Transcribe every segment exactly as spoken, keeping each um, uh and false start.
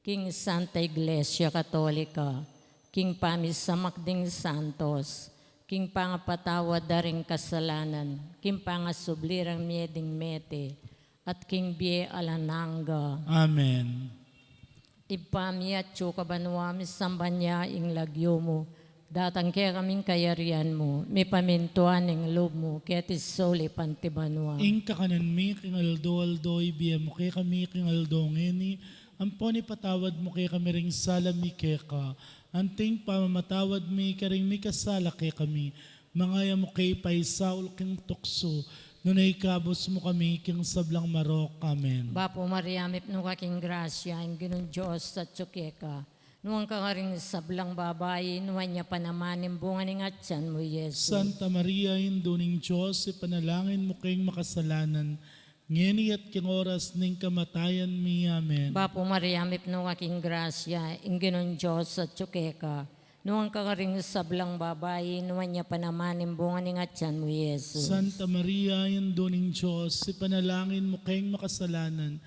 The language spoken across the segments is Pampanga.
King Santa Iglesia Katolika, king pamisamak ding santos, king pangapatawad da ring kasalanan, king pangasubli rang mie ding mete, at king bie alang angga. Amen. Ibpa mi, atsu ka banua, misamban ya ing lagyu mu, datang kekami ing kayarian mu, mipamintuan ing lub mu, keti sulip anti banua. Ing kakanan mi king aldo-aldo ibie mu kekami king aldo ngeni, ampon ipatawad mu kekami ring sala mi keka, anting pamamatawad mi karing mikasala kekami, manga e mu ke paisaul king tuksu, nune ikabus mu kami king sablang marok. Amen. Bapu Maria, mipnu ka king grasya, ing Ginung Dios atsu keka. Nuan ka karing sablang babai, nuan ya pa naman ing bunga ning atyan mu, Jesus. Santa Maria, Indu ning Dios, ipanalangin mu keng makasalanan, ngeni at king oras ning kamatayan mi. Amen. Bapu Maria, mipnu ka king grasya, ing Ginung Dios atsu keka. Nuan ka karing sablang babai, nuan ya pa naman ing bunga ning atyan mu, Jesus. Santa Maria, Indu ning Dios, ipanalangin mu keng makasalanan,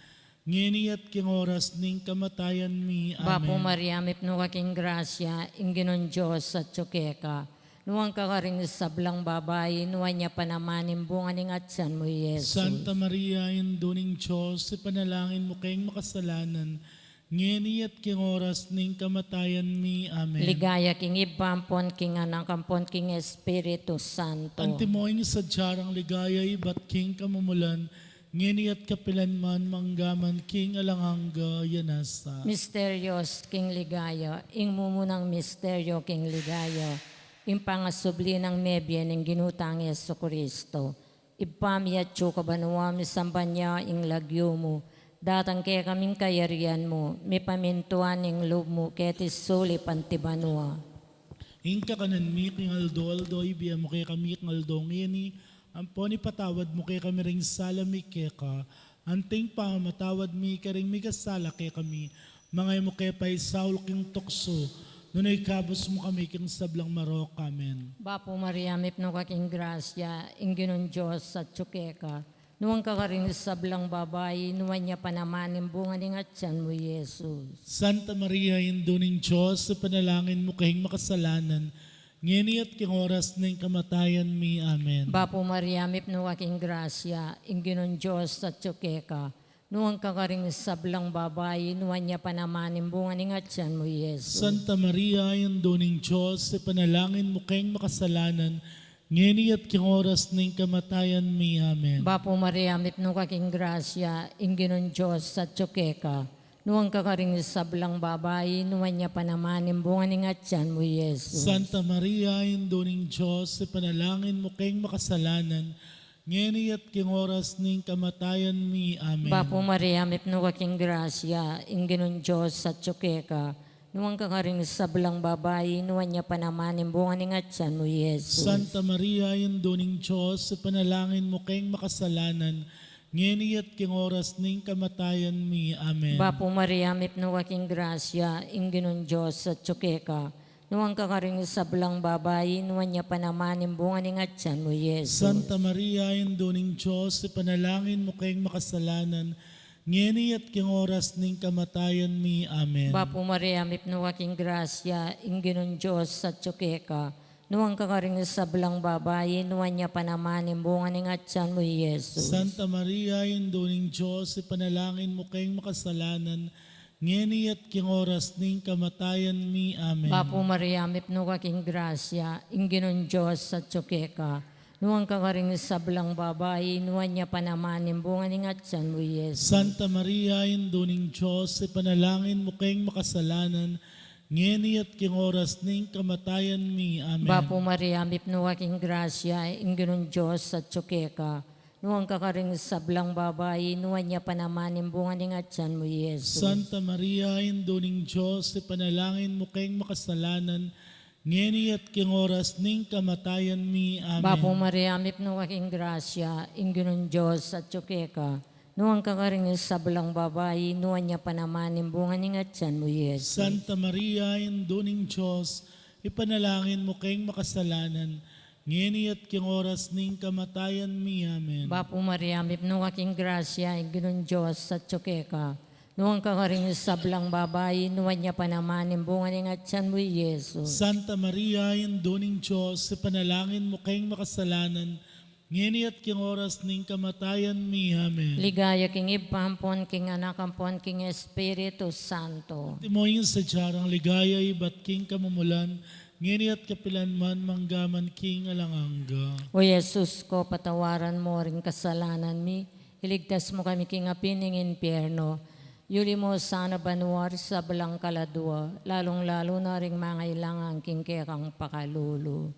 ngeni at king oras ning kamatayan mi. Amen. Bapu Maria, mipnu ka king grasya, ing Ginung Dios atsu keka. Nuan ka karing sablang babai, nuan ya pa naman ing bunga ning atyan mu, Jesus. Santa Maria, Indu ning Dios, ipanalangin mu keng makasalanan, ngeni at king oras ning kamatayan mi. Amen. Ligaya king Ibpa, ampon king Anak, ampon king Espiritu Santo. Antimo ing sadya rang ligaya ibat king kamumulan, ngeni at kapilan man, mangga man king alang angga. Amen. Misteryos king ligaya, ing mumunang misteryo king ligaya, ing pangasubli nang mebie ning Ginu tang Jesucristo. Ibpa mi atsu ka banua, misamban ya ing lagyu mu, datang kekami ing kayarian mu, mipamintuan ing lub mu, keti sulip anti banua. Ing kakanan mi king aldo-aldo ibie mu kekami king aldo ngeni, ampon ipatawad mu kekami ring sala mi keka, anting pamamatawad mi karing mikasala kekami, manga e mu ke paisaul king tuksu, nune ikabus mu kami king sablang marok. Amen. Bapu Maria, mipnu ka king grasya, ing Ginung Dios atsu keka. Nuan ka karing sablang babai, nuan ya pa naman ing bunga ning atyan mu, Jesus. Santa Maria, Indu ning Dios, ipanalangin mu keng makasalanan, ngeni at king oras ning kamatayan mi. Amen. Bapu Maria, mipnu ka king grasya, ing Ginung Dios atsu keka. Nuan ka karing sablang babai, nuan ya pa naman ing bunga ning atyan mu, Jesus. Santa Maria, Indu ning Dios, ipanalangin mu keng makasalanan, ngeni at king oras ning kamatayan mi. Amen. Bapu Maria, mipnu ka king grasya, ing Ginung Dios atsu keka. Nuan ka karing sablang babai, nuan ya pa naman ing bunga ning atyan mu, Jesus. Santa Maria, Indu ning Dios, ipanalangin mu keng makasalanan, ngeni at king oras ning kamatayan mi. Amen. Bapu Maria, mipnu ka king grasya, ing Ginung Dios atsu keka. Nuan ka karing sablang babai, nuan ya pa naman ing bunga ning atyan mu, Jesus. Santa Maria, Indu ning Dios, ipanalangin mu keng makasalanan, ngeni at king oras ning kamatayan mi. Amen. Bapu Maria, mipnu ka king grasya, ing Ginung Dios atsu keka. Nuan ka karing sablang babai, nuan ya pa naman ing bunga ning atyan mu, Jesus. Santa Maria, Indu ning Dios, ipanalangin mu keng makasalanan, ngeni at king oras ning kamatayan mi. Amen. Bapu Maria, mipnu ka king grasya, ing Ginung Dios atsu keka. Nuan ka karing sablang babai, nuan ya pa naman ing bunga ning atyan mu, Jesus. Santa Maria, Indu ning Dios, ipanalangin mu keng makasalanan, ngeni at king oras ning kamatayan mi. Amen. Bapu Maria, mipnu ka king grasya, ing Ginung Dios atsu keka. Nuan ka karing sablang babai, nuan ya pa naman ing bunga ning atyan mu, Jesus. Santa Maria, Indu ning Dios, ipanalangin mu keng makasalanan, ngeni at king oras ning kamatayan mi. Amen. Bapu Maria, mipnu ka king grasya, ing Ginung Dios atsu keka. Nuan ka karing sablang babai, nuan ya pa naman ing bunga ning atyan mu, Jesus. Santa Maria, Indu ning Dios, ipanalangin mu keng makasalanan, ngeni at king oras ning kamatayan mi. Amen. Bapu Maria, mipnu ka king grasya, ing Ginung Dios atsu keka. Nuan ka karing sablang babai, nuan ya pa naman ing bunga ning atyan mu, Jesus. Santa Maria, Indu ning Dios, ipanalangin mu keng makasalanan, ngeni at king oras ning kamatayan mi. Amen. Bapu Maria, mipnu ka king grasya, ing Ginung Dios atsu keka. Nuan ka karing sablang babai, nuan ya pa naman ing bunga ning atyan mu, i Jesus. Santa Maria, Indu ning Dios, ipanalangin mu keng makasalanan, ngeni at king oras ning kamatayan mi. Amen. Ligaya king Ibpa, ampon king Anak, ampon king Espiritu Santo. Antimo ing sadya rang ligaya ibat king kamumulan, ngeni at kapilan man, mangga man king alang angga. O Jesus ko, patawaran mu ring kasalanan mi, iligtas mu kami king api ning impierno, yuli mu sana banua ring sablang kaladua, lalung-lalu na ring mangailangan king kekang pakalulu.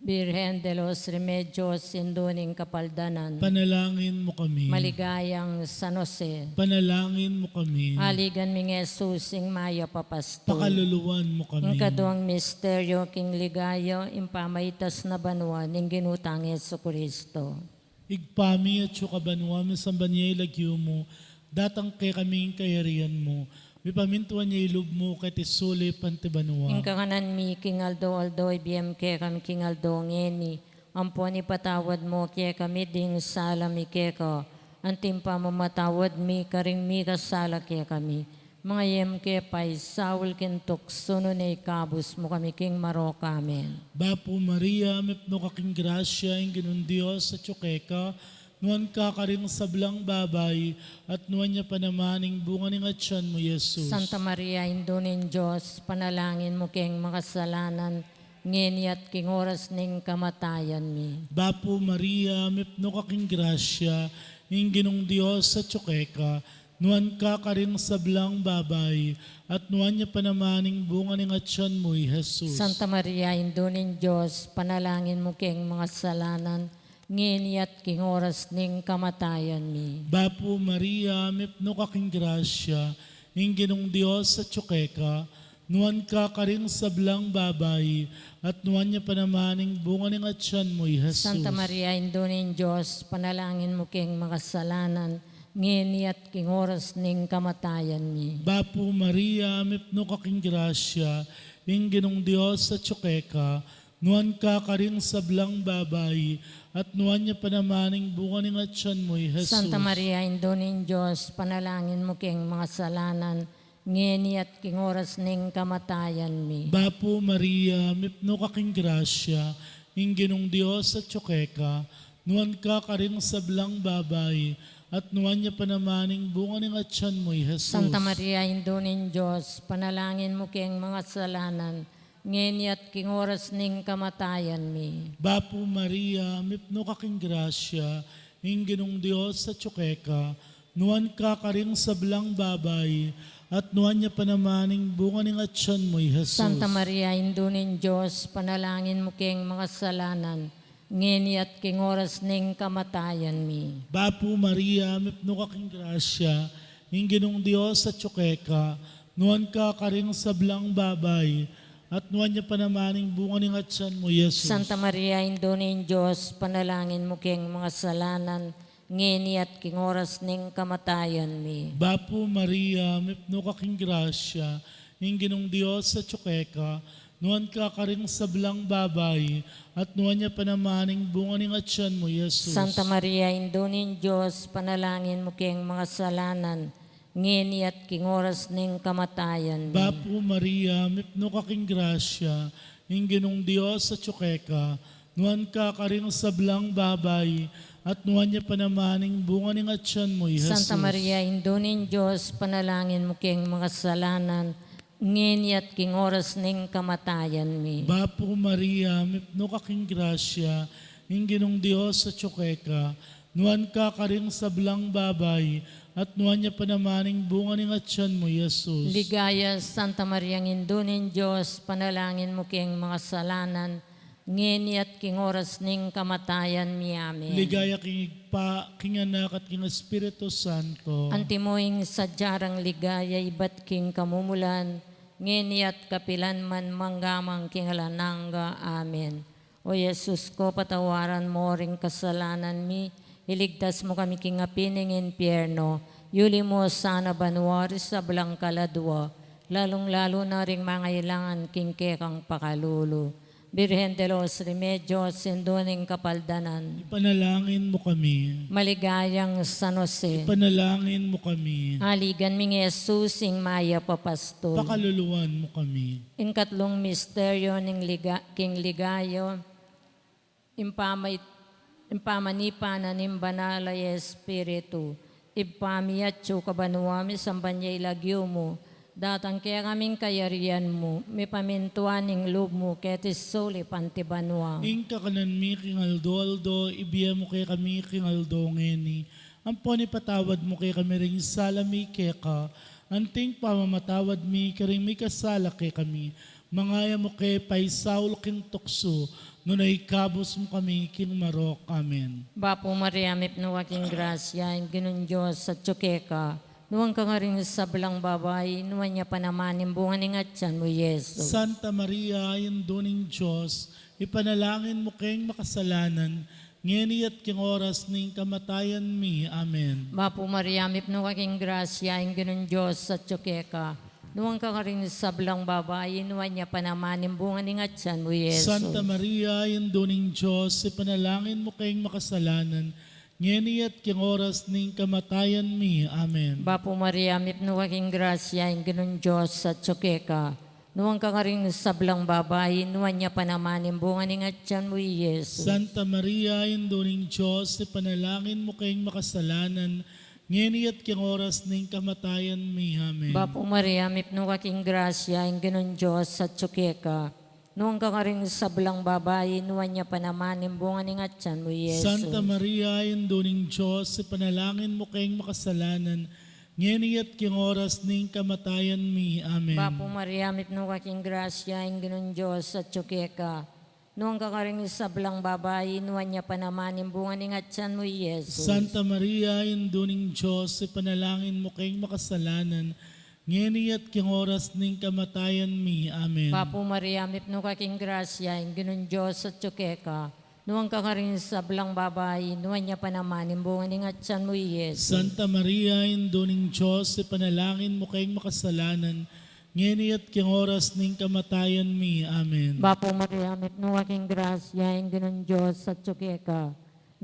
Birhen de los Remedios, Indu ning Kapaldanan. Panalangin mu kami. Maligayang San Jose. Panalangin mu kami. Aligan ming Jesus, ing mayap a pastul. Pakaluluan mu kami. Ing kaduang misteryo king ligaya, ing pamaitas na banua ning Ginu tang Jesucristo. Ibpa mi, atsu ka banua, misamban ya ing lagyu mu, datang kekami ing kayarian mu, mipamintuan ya ing lub mu keti sulip anti banua. Ing kakanan mi king aldo-aldo ibie mu kekami king aldo ngeni, ampon ipatawad mu kekami ding sala mi keka, anti ing pamamatawad mi karing mikasala kekami. Manga e mu ke paisaul king tuksu, nune ikabus mu kami king marok. Amen. Bapu Maria, mipnu ka king grasya, ing Ginung Dios atsu keka, nuan ka karing sablang babai, at nuan ya pa naman ing bunga ning atyan mu, Jesus. Santa Maria, Indu ning Dios, panalangin mu keng makasalanan, ngeni at king oras ning kamatayan mi. Bapu Maria, mipnu ka king grasya, ing Ginung Dios atsu keka, nuan ka karing sablang babai, at nuan ya pa naman ing bunga ning atyan mu, i Jesus. Santa Maria, Indu ning Dios, panalangin mu keng makasalanan, ngeni at king oras ning kamatayan mi. Bapu Maria, mipnu ka king grasya, ing Ginung Dios atsu keka, nuan ka karing sablang babai, at nuan ya pa naman ing bunga ning atyan mu, i Jesus. Santa Maria, Indu ning Dios, panalangin mu keng makasalanan, ngeni at king oras ning kamatayan mi. Bapu Maria, mipnu ka king grasya, ing Ginung Dios atsu keka, nuan ka karing sablang babai, at nuan ya pa naman ing bunga ning atyan mu, i Jesus. Santa Maria, Indu ning Dios, panalangin mu keng makasalanan, ngeni at king oras ning kamatayan mi. Bapu Maria, mipnu ka king grasya, ing Ginung Dios atsu keka, nuan ka karing sablang babai, at nuan ya pa naman ing bunga ning atyan mu, i Jesus. Santa Maria, Indu ning Dios, panalangin mu keng makasalanan, ngeni at king oras ning kamatayan mi. Bapu Maria, mipnu ka king grasya, ing Ginung Dios atsu keka, nuan ka karing sablang babai, at nuan ya pa naman ing bunga ning atyan mu, i Jesus. Santa Maria, Indu ning Dios, panalangin mu keng makasalanan, ngeni at king oras ning kamatayan mi. Bapu Maria, mipnu ka king grasya, ing Ginung Dios atsu keka, nuan ka karing sablang babai, at nuan ya pa naman ing bunga ning atyan mu, i Jesus. Santa Maria, Indu ning Dios, panalangin mu keng makasalanan, ngeni at king oras ning kamatayan mi. Bapu Maria, mipnu ka king grasya, ing Ginung Dios atsu keka, nuan ka karing sablang babai, at nuan ya pa naman ing bunga ning atyan mu, i Jesus. Santa Maria, Indu ning Dios, panalangin mu keng makasalanan, ngeni at king oras ning kamatayan mi. Bapu Maria, mipnu ka king grasya, ing Ginung Dios atsu keka, nuan ka karing sablang babai, at nuan ya pa naman ing bunga ning atyan mu, i Jesus. Santa Maria, Indu ning Dios, panalangin mu keng makasalanan, ngeni at king oras ning kamatayan mi. Bapu Maria, mipnu ka king grasya, ing Ginung Dios atsu keka, nuan ka karing sablang babai, at nuan ya pa naman ing bunga ning atyan mu, i Jesus. Ligaya, Santa Maria, Indu ning Dios, panalangin mu keng makasalanan, ngeni at king oras ning kamatayan mi. Amen. Ligaya king Ibpa, king Anak, at king Espiritu Santo. Antimo ing sadya rang ligaya ibat king kamumulan, ngeni at kapilan man, mangga man king alang angga. Amen. O Jesus ko, patawaran mo ring kasalanan mi, iligtas mo kami king api ning impierno, yuli mo sana banua ring sablang kaladua, lalung-lalu na ring mangailangan king kekang pakalulu. Birhen de los Remedios, Indu ning Kapaldanan. Ipanalangin mu kami. Maligayang San Jose. Ipanalangin mu kami. Aligan ming Jesus, ing mayap a pastul. Pakaluluan mu kami. Ing katlung misteryo ning liga-, king ligaya, ing pamait-, ing pamanipanan ning Banal a Espiritu. Ibpa mi, atsu ka banua, misamban ya ing lagyu mu, datang kekami ing kayarian mu, mipamintuan ing lub mu keti sulip anti banua. Ing kakanan mi king aldo-aldo, ibie mu kekami king aldo ngeni. Ampon ipatawad mu kekami ring sala mi keka, anting pamamatawad mi karing mikasala kekami. Manga e mu ke paisaul king tuksu, nune ikabus mu kami king marok. Amen. Bapu Maria, mipnu ka king grasya, ing Ginung Dios atsu keka. Nuan ka karing sablang babai, nuan ya pa naman ing bunga ning atyan mu, Jesus. Santa Maria, Indu ning Dios, ipanalangin mu keng makasalanan, ngeni at king oras ning kamatayan mi. Amen. Bapu Maria, mipnu ka king grasya, ing Ginung Dios atsu keka. Nuan ka karing sablang babai, nuan ya pa naman ing bunga ning atyan mu, Jesus. Santa Maria, Indu ning Dios, ipanalangin mu keng makasalanan, ngeni at king oras ning kamatayan mi. Amen. Bapu Maria, mipnu ka king grasya, ing Ginung Dios atsu keka. Nuan ka karing sablang babai, nuan ya pa naman ing bunga ning atyan mu, Jesus. Santa Maria, Indu ning Dios, ipanalangin mu keng makasalanan, ngeni at king oras ning kamatayan mi. Amen. Bapu Maria, mipnu ka king grasya, ing Ginung Dios atsu keka. Nuan ka karing sablang babai, nuan ya pa naman ing bunga ning atyan mu, Jesus. Santa Maria, Indu ning Dios, ipanalangin mu keng makasalanan, ngeni at king oras ning kamatayan mi. Amen. Bapu Maria, mipnu ka king grasya, ing Ginung Dios atsu keka. Nuan ka karing sablang babai, nuan ya pa naman ing bunga ning atyan mu, Jesus. Santa Maria, Indu ning Dios, ipanalangin mu keng makasalanan, ngeni at king oras ning kamatayan mi. Amen. Bapu Maria, mipnu ka king grasya, ing Ginung Dios atsu keka. Nuan ka karing sablang babai, nuan ya pa naman ing bunga ning atyan mu, Jesus. Santa Maria, Indu ning Dios, ipanalangin mu keng makasalanan, ngeni at king oras ning kamatayan mi. Amen. Bapu Maria, mipnu ka king grasya, ing Ginung Dios atsu keka.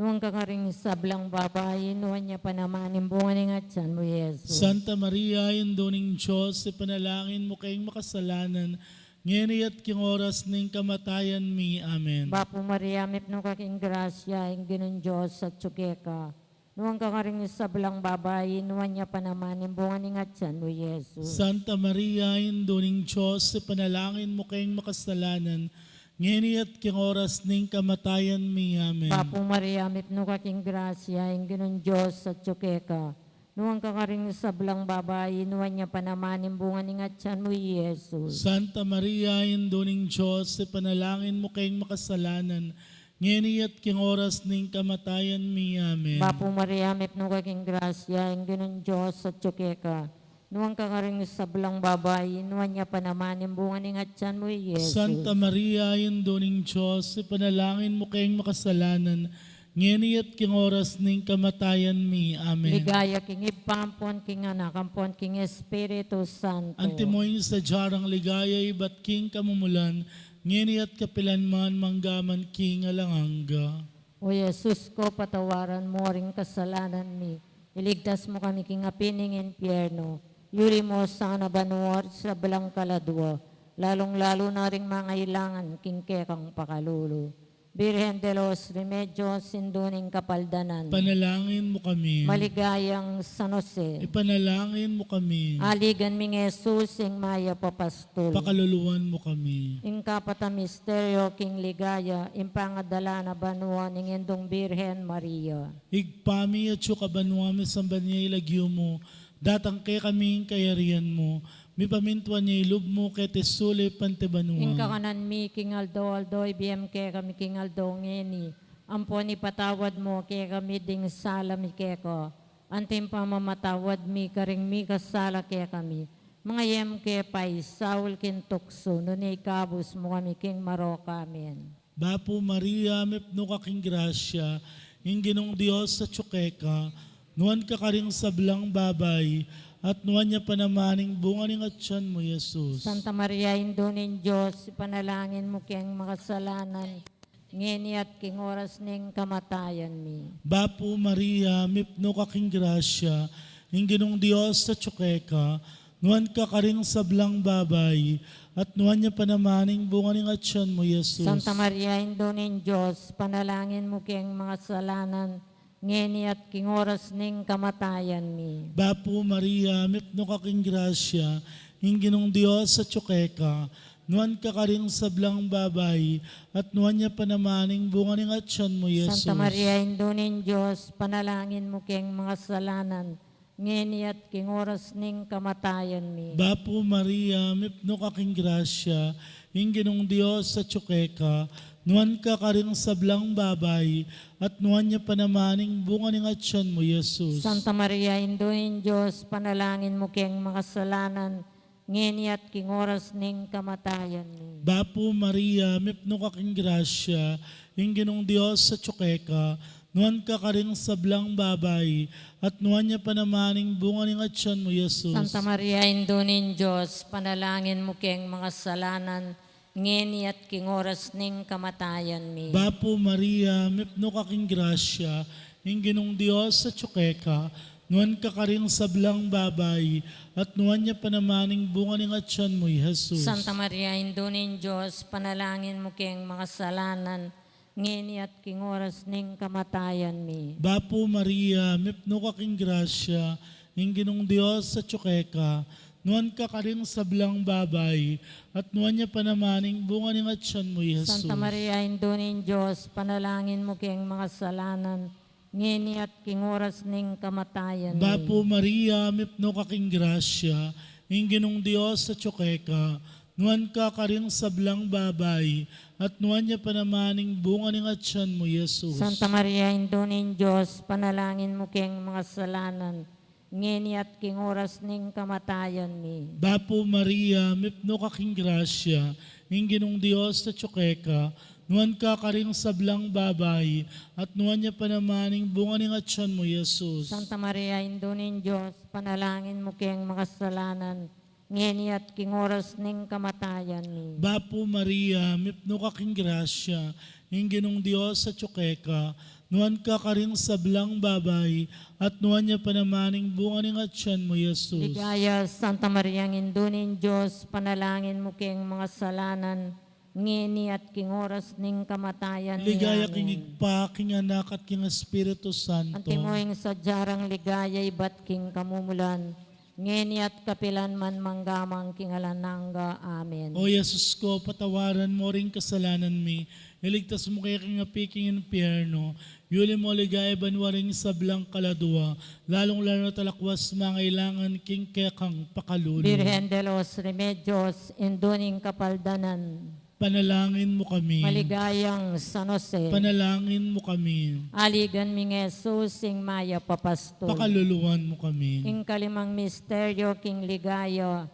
Nuan ka karing sablang babai, nuan ya pa naman ing bunga ning atyan mu, Jesus. Santa Maria, Indu ning Dios, ipanalangin mu keng makasalanan, ngeni at king oras ning kamatayan mi. Amen. Bapu Maria, mipnu ka king grasya, ing Ginung Dios atsu keka. Nuan ka karing sablang babai, nuan ya pa naman ing bunga ning atyan mu, Jesus. Santa Maria, Indu ning Dios, ipanalangin mu keng makasalanan, ngeni at king oras ning kamatayan mi. Amen. Bapu Maria, mipnu ka king grasya, ing Ginung Dios atsu keka. Nuan ka karing sablang babai, nuan ya pa naman ing bunga ning atyan mu, Jesus. Santa Maria, Indu ning Dios, ipanalangin mu keng makasalanan, ngeni at king oras ning kamatayan mi. Amen. Bapu Maria, mipnu ka king grasya, ing Ginung Dios atsu keka. Nuan ka karing sablang babai, nuan ya pa naman ing bunga ning atyan mu, Jesus. Santa Maria, Indu ning Dios, ipanalangin mu keng makasalanan, ngeni at king oras ning kamatayan mi. Amen. Ligaya king Ibpa ampon king Anak ampon king Espiritu Santo. Antimo ing sadya rang ligaya ibat king kamumulan, ngeni at kapilan man, mangga man king alang angga. O Jesus ko, patawaran mo ring kasalanan mi, iligtas mo kami king api ning impyerno, yuli mo sana banua at sablang kaladua, lalung-lalu na ring mangailangan king kekang pakalulu. Birhen de los Remedios, Indu ning Kapaldanan. Panalangin mo kami. Maligayang San Jose. Ipanalangin mo kami. Aligan ming Jesus, ing mayap a pastul. Pakaluluan mo kami. Ing kapat a misteryo king ligaya, ing pangadala na banua ning Indung Birhen Maria. Ibpa mi, atsu ka banua, misamban ya ing lagyu mu, datang kekami ing kayarian mu, mipamintuan ya ing lub mu keti sulip anti banua. Ing kakanan mi king aldo-aldo, ibie mu kekami king aldo ngeni, ampon ipatawad mu kekami ding sala mi keka, anti ing pamamatawad mi karing mikasala kekami. Manga e mu ke paisaul king tuksu, nune ikabus mu kami king marok. Amen. Bapu Maria, mipnu ka king grasya, ing Ginung Dios atsu keka, nuan ka karing sablang babai, At nuan ya pa naman ing bunga ning atyan mu, Jesus. Santa Maria, Indu ning Dios, ipanalangin mu keng makasalanan, ngeni at king oras ning kamatayan mi. Bapu Maria, mipnu ka king grasya, ing Ginung Dios atyu keka, nuan ka karing sablang babai, at nuan ya pa naman ing bunga ning atyan mu, Jesus. Santa Maria, Indu ning Dios, ipanalangin mu keng makasalanan, ngeni at king oras ning kamatayan mi. Bapu Maria, mipnu ka king grasya, ing Ginung Dios atyu keka, nuan ka karing sablang babai, at nuan ya pa naman ing bunga ning atyan mu, Jesus. Santa Maria, Indu ning Dios, ipanalangin mu keng makasalanan, ngeni at king oras ning kamatayan mi. Bapu Maria, mipnu ka king grasya, ing Ginung Dios atyu keka, nuan ka karing sablang babai, at nuan ya pa naman ing bunga ning atyan mu, Jesus. Santa Maria, Indu ning Dios, ipanalangin mu keng makasalanan, ngeni at king oras ning kamatayan mi. Bapu Maria, mipnu ka king grasya, ing Ginung Dios atyu keka, nuan ka karing sablang babai, at nuan ya pa naman ing bunga ning atyan mu, Jesus. Santa Maria, Indu ning Dios, ipanalangin mu keng makasalanan, ngeni at king oras ning kamatayan mi. Bapu Maria, mipnu ka king grasya, ing Ginung Dios atyu keka, nuan ka karing sablang babai, at nuan ya pa naman ing bunga ning atyan mu, Jesus. Santa Maria, Indu ning Dios, ipanalangin mu keng makasalanan, ngeni at king oras ning kamatayan mi. Bapu Maria, mipnu ka king grasya, ing Ginung Dios atyu keka, nuan ka karing sablang babai, at nuan ya pa naman ing bunga ning atyan mu, Jesus. Santa Maria, Indu ning Dios, ipanalangin mu keng makasalanan, ngeni at king oras ning kamatayan mi. Bapu Maria, mipnu ka king grasya, ing Ginung Dios atyu keka, nuan ka karing sablang babai, at nuan ya pa naman ing bunga ning atyan mu, Jesus. Santa Maria, Indu ning Dios, ipanalangin mu keng makasalanan, ngeni at king oras ning kamatayan mi. Bapu Maria, mipnu ka king grasya, ing Ginung Dios atyu keka, nuan ka karing sablang babai, at nuan ya pa naman ing bunga ning atyan mu, Jesus. Santa Maria, Indu ning Dios, ipanalangin mu keng makasalanan, ngeni at king oras ning kamatayan mi. Bapu Maria, mipnu ka king grasya, ing Ginung Dios atyu keka, nuan ka karing sablang babai, at nuan ya pa naman ing bunga ning atyan mu, Jesus. Ligaya, Santa Maria, Indu ning Dios, ipanalangin mu keng makasalanan, ngeni at king oras ning kamatayan mi. Ligaya king Ibpa, king Anak, at king Espiritu Santo. Antimo ing sadya rang ligaya ibat king kamumulan, ngeni at kapilan man, mangga man king alang angga. Amen. O Jesus ku, patawaran mu ring kasalanan mi, iligtas mu kami king api king impyerno, yuli mu king ligaya banua ring sablang kaladua, lalung-lalu na talakwas mangailangan king kekang pakalulu. Birhen de los Remedios, Indu ning Kapaldanan. Panalangin mu kami. Maligayang San Jose. Panalangin mu kami. Aligan ming Jesus, ing mayap a pastul. Pakaluluan mu kami. Ing kalimang misteryo king ligaya,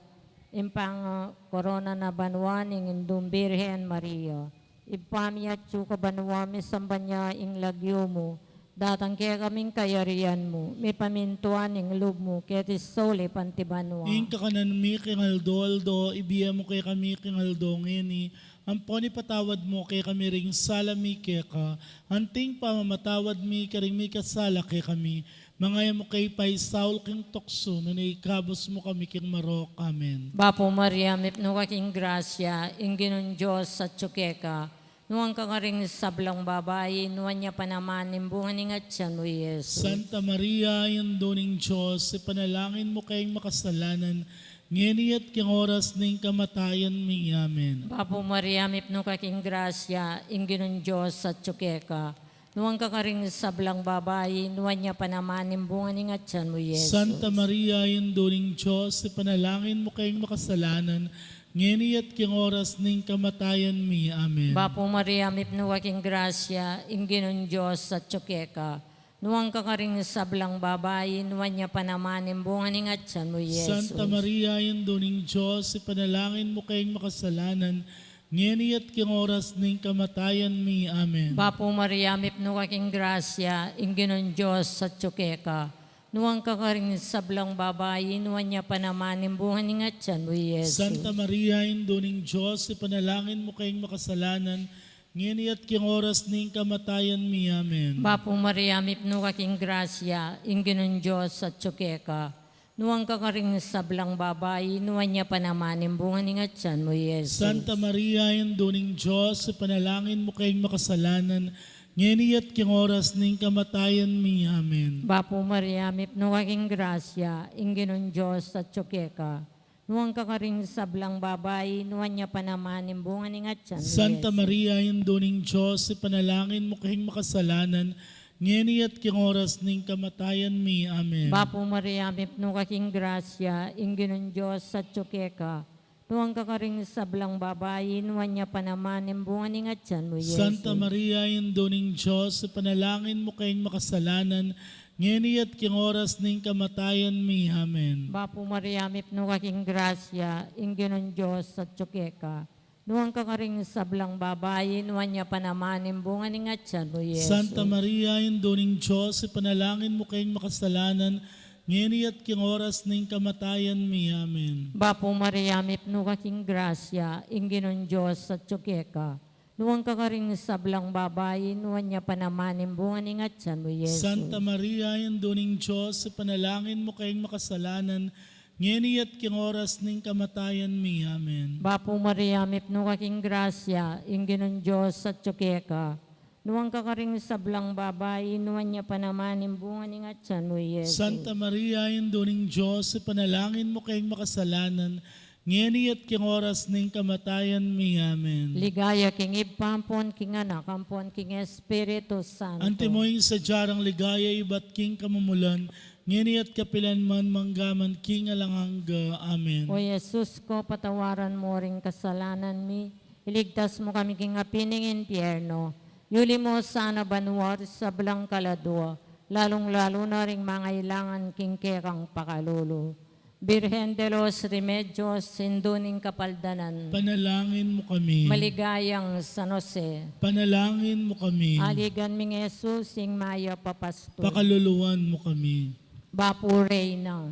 ing pangkorona na banua ning Indung Birhen Maria. Ibpa mi atsu ka banua, misamban ya ing lagyu mu, datang kekami ing kayarian mu, mipamintuan ing lub mu keti sulip anti banua. Ing kakanan mi king aldo-aldo ibie mu kekami king aldo ngeni, ampon ipatawad mu kekami ring sala mi keka, anti ing pamamatawad mi karing mikasala kekami, manga e mu ke paisaul king tuksu, nune ikabus mu kami king marok. Amen. Bapu Maria, mipnu ka king grasya, ing Ginung Dios atsu keka, nuan ka karing sablang babai, nuan ya pa naman ing bunga ning atyan mu, Jesus. Santa Maria, Indu ning Dios, ipanalangin mu keng makasalanan, ngeni at king oras ning kamatayan mi. Amen. Bapu Maria, mipnu ka king grasya, ing Ginung Dios atsu keka, nuan ka karing sablang babai, nuan ya pa naman ing bunga ning atyan mu, Jesus. Santa Maria, Indu ning Dios, ipanalangin mu keng makasalanan, ngeni at king oras ning kamatayan mi. Amen. Bapu Maria, mipnu ka king grasya, ing Ginung Dios atsu keka, nuan ka karing sablang babai, nuan ya pa naman ing bunga ning atyan mu, Jesus. Santa Maria, Indu ning Dios, ipanalangin mu keng makasalanan, ngeni at king oras ning kamatayan mi. Amen. Bapu Maria, mipnu ka king grasya, ing Ginung Dios atsu keka, Nuan ka karing sablang babai, nuan ya pa naman ing bunga ning atian mu, Jesus. Santa Maria, Indu ning Dios, ipanalangin mu keng makasalanan, ngeni at king oras ning kamatayan mi. Amen. Bapu Maria, mipnu ka king grasya, ing Ginung Dios atyu keka. Nuan ka karing sablang babai, nuan ya pa naman ing bunga ning atian mu, Jesus. Santa Maria, Indu ning Dios, ipanalangin mu keng makasalanan, ngeni at king oras ning kamatayan mi. Amen. Bapu Maria, mipnu ka king grasya, ing Ginung Dios atyu keka. Nuan ka karing sablang babai, nuan ya pa naman ing bunga ning atian mu, Santa Jesus. Maria, Indu ning Dios, ipanalangin mu keng makasalanan, ngeni at king oras ning kamatayan mi. Amen. Bapu Maria, mipnu ka king grasya, ing Ginung Dios atyu keka. Nuan ka karing sablang babai, nuan ya pa naman ing bunga ning atian mu, Jesus. Santa Maria, Indu ning Dios, ipanalangin mu keng makasalanan, ngeni at king oras ning kamatayan mi. Amen. Bapu Maria, mipnu ka king grasya, ing Ginung Dios atyu keka. Nuan ka karing sablang babai, nuan ya pa naman ing bunga ning atian mu, Jesus. Santa Maria, Indu ning Dios, ipanalangin mu keng makasalanan, ngeni at king oras ning kamatayan mi. Amen. Bapu Maria, mipnu ka king grasya, ing Ginung Dios atyu keka. Nuan ka karing sablang babai, nuan ya pa naman ing bunga ning atian mu, Jesus. Santa Maria, Indu ning Dios, ipanalangin mu keng makasalanan, ngeni at king oras ning kamatayan mi. Amen. Bapu Maria, mipnu ka king grasya, ing Ginung Dios atyu keka. Nuan ka karing sablang babai, nuan ya pa naman ing bunga ning atian mu, Jesus. Santa Maria, Indu ning Dios, ipanalangin mu keng makasalanan, ngeni at king oras ning kamatayan mi. Amen. Ligaya king Ibpa, ampon king Anak, ampon king Espiritu Santo. Antimo ing sadya rang ligaya ibat king kamumulan, ngeni at kapilan man, mangga man king alang angga. Amen. O Jesus ko, patawaran mu ring kasalanan mi, iligtas mu kami king api ning impyerno, yuli mu sana banua ring sablang kaladua, lalung-lalu na ring mangailangan king kekang pakalulu. Birhen de los Remedios, Indu ning Kapaldanan. Panalangin mu kami. Maligayang San Jose. Panalangin mu kami. Aligan ming Jesus, ing mayap a pastul. Pakaluluan mu kami. Bapu Reyna,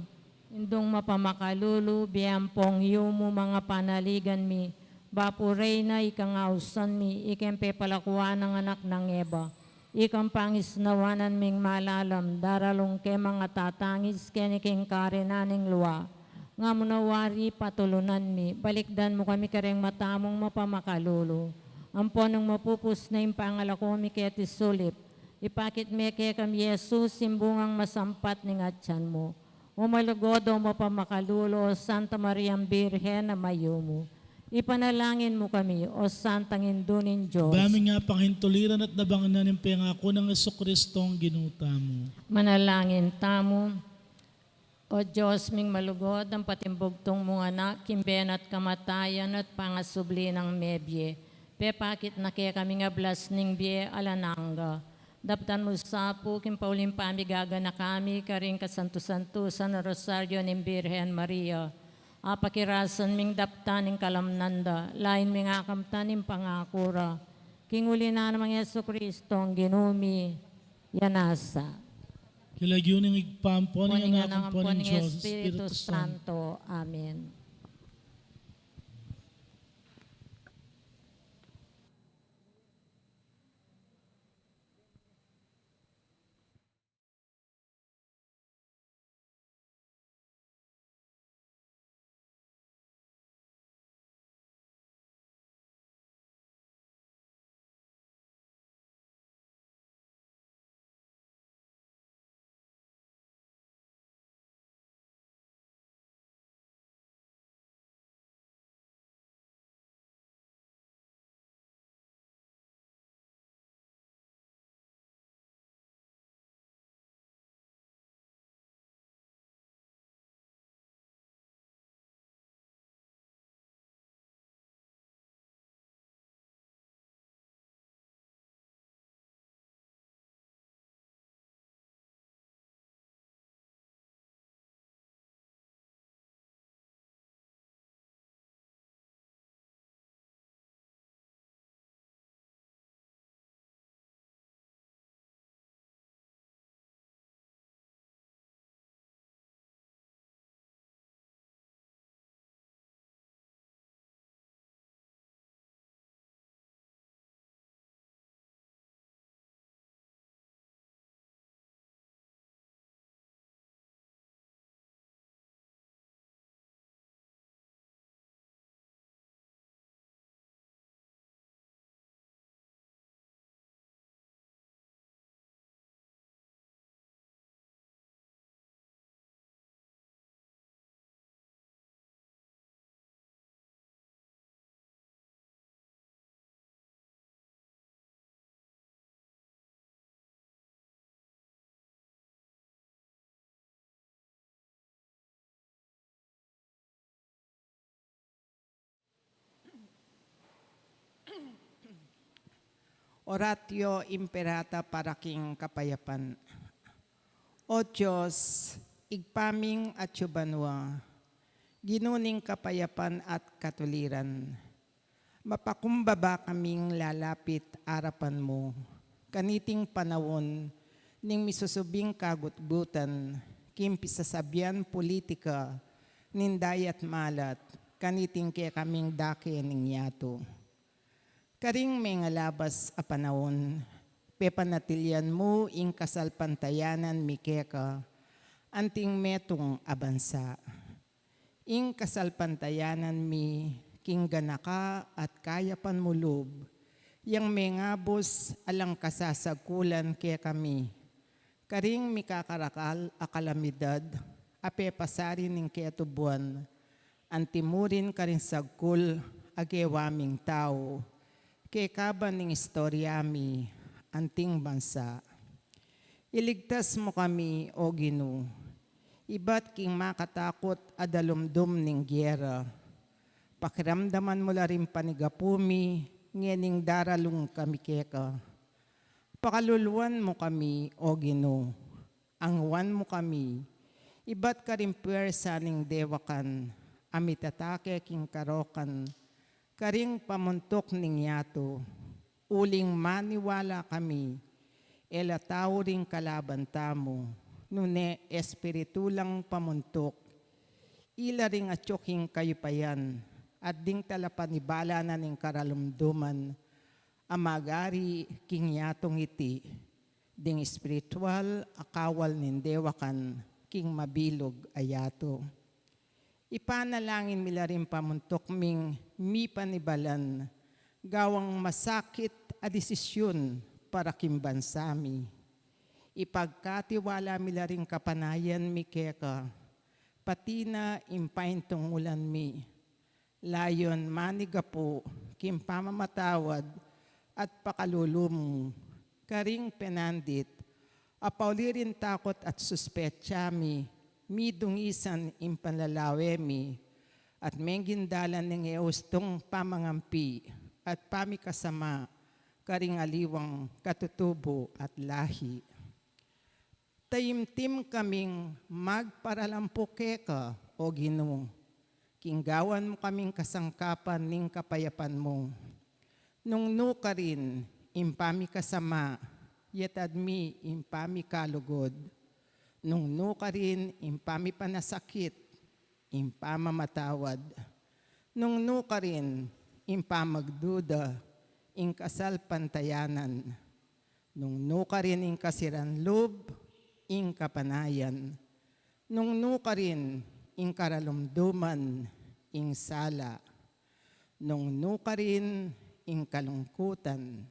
Indung mapamakalulu, bie ampong yumu, manga panaligan mi. Bapu Reyna, ikang ausan mi, ikeng pepalakuan nang anak nang Eva. Ikang pangisnawanan ming malalam, daralung ke manga tatangis keni king karinan ning lua. Nga mu na wari patulunan mi, balikdan mu kami kareng mata mung mapamakalulu. Ampon nung mapupus na ing pangalako mi keti sulip, ipakit me kekami Jesus, ing bungang masampat ning atian mu. O malugud, o mapamakalulu, o Santa Mariang Birhen a mayumu, ipanalangin mu kami, o Santang Indu ning Dios. Ba ming apangintuliran at nabangan ning pengaku nang Jesucristong Ginu tamu. Manalangin tamu. O Dios ming malugud, ampo ing bugtung mung Anak, king bie na at kamatayan at pangasubli nang mebie, pepakit na kekami ing ablas ning bie alang angga. Daptan mu sa pu, king pauling pamigaganaka mi karing kasantu-santusan a Rosario ning Birhen Maria, apakirasan ming daptan ing kalamnan da, lain ming akamtan ing pangaku ra. King uli na nang Jesucristong Ginu mi, ya nasa. King lagyu ning Ibpa, ampon ning Anak, ampon ning Dios Espiritu Santo. Amen. Oratio Imperata para king kapayapan. O Dios, Ibpa ming atsu banua, Ginu ning kapayapan at katuliran, mapakumbaba kaming lalapit arapan mu kaniting panaun ning misusubing kagutgutan king pisasabian pulitika ning dayat malat kaniting kekaming dake ning yatu. Karing mengalabas a panaun, pepanatilian mu ing kasalpantayanan mi keka anting metung a bansa. Ing kasalpantayanan mi king ganaka at kayapan mu lub, yang mengabus alang kasasagkulan kekami, karing mikakarakal a kalamidad a pepasari ning ketubuan, antimurin karing sagkul a gewa ming tau, kekaban ning istorya mi anting bansa. Iligtas mu kami, O Ginu, ibat king makatakut a dalumdum ning gera. Pakiramdaman mu la ring panigapu mi ngening daralung kami keka. Pakaluluan mu kami, O Ginu, angwan mu kami ibat karing pwersa ning dewakan a mitatake king karokan karing pamuntuk ning yatu, uling maniwala kami e la tau ring kalaban tamu, nune espiritu lang pamuntuk. Ila ring atyu king kayupayan at ding talapanibala na ning karalumduman a magari king yatung iti, ding espiritual a kawal ning dewakan king mabilug a yatu. Ipanalangin mi la ring pamuntuk ming mipanibalan gawang masakit a desisyun para king bansa mi. Ipagkatiwala mi la ring kapanayan mi keka, pati na ing paintungulan mi. Layun manigapu king pamamatawad at pakalulu mu karing penandit a pauli ring takut at suspetsa mi, midungisan ing panlalawe mi, at menging dalan ning e ustung pamangampi at pamikasama karing aliwang katutubu at lahi. Taimtim kaming magparalampu keka, O Ginu, king gawan mu kaming kasangkapan ning kapayapan mu. Nung nu karin ing pamikasama, yatad mi ing pamikalugud. Nung nu karin ing pamipanasakit, ing pamamatawad. Nung nu karin ing pamagduda, ing kasalpantayanan. Nung nu karin ing kasiran lub, ing kapanayan. Nung nu karin ing karalumduman, ing sala. Nung nu karin ing kalungkutan,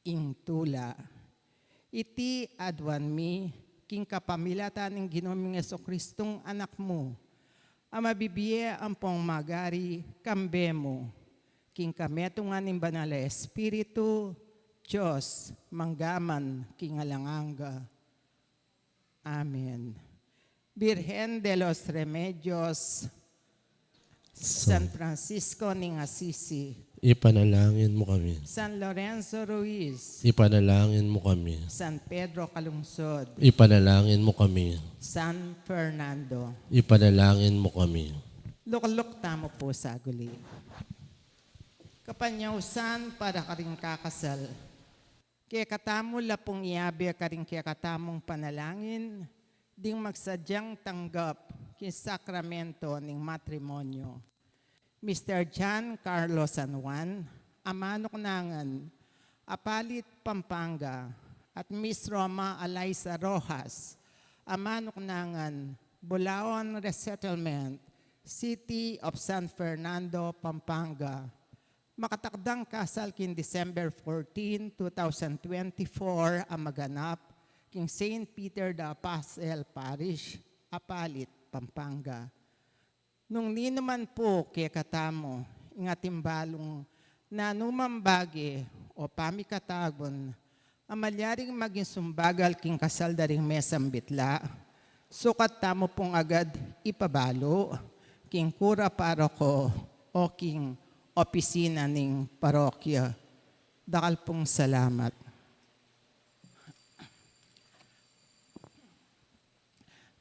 ing tula. Iti aduan mi king kapamilatan ning Ginu ming Jesukristong Anak mu, a mabibie ampong magari kambe mu, king kametungan ning Banal a Espiritu, Dios, mangga man king alang angga. Amen. Birhen de los Remedios, San Francisco ning Assisi, ipanalangin mu kami. San Lorenzo Ruiz, ipanalangin mu kami. San Pedro Calungsod, ipanalangin mu kami. San Fernando, ipanalangin mu kami. Lukluk tamu pu saguli. Kapanyausan para karing kakasal. Kekatamu la pung iabe karing kekatamung panalangin ding magsadyang tanggap king sakramento ning matrimonyo. Mister John Carlos San Juan, Amanuknangan, Apalit, Pampanga, at Miss Roma Eliza Rojas, Amanuknangan, Bulaon Resettlement, City of San Fernando, Pampanga. Makatakdang kasal king December fourteen, two thousand twenty-four, a maganap king Saint Peter the Apostle Parish, Apalit, Pampanga. Nung ninuman pu kekatamu ing atin balung nanumang bage o pamikatagun a malyaring maging sumbagal king kasal da ring mesang bitla, sukat tamu pung agad ipabalu king kura paroko o king opisina ning parokya. Dakal pung salamat.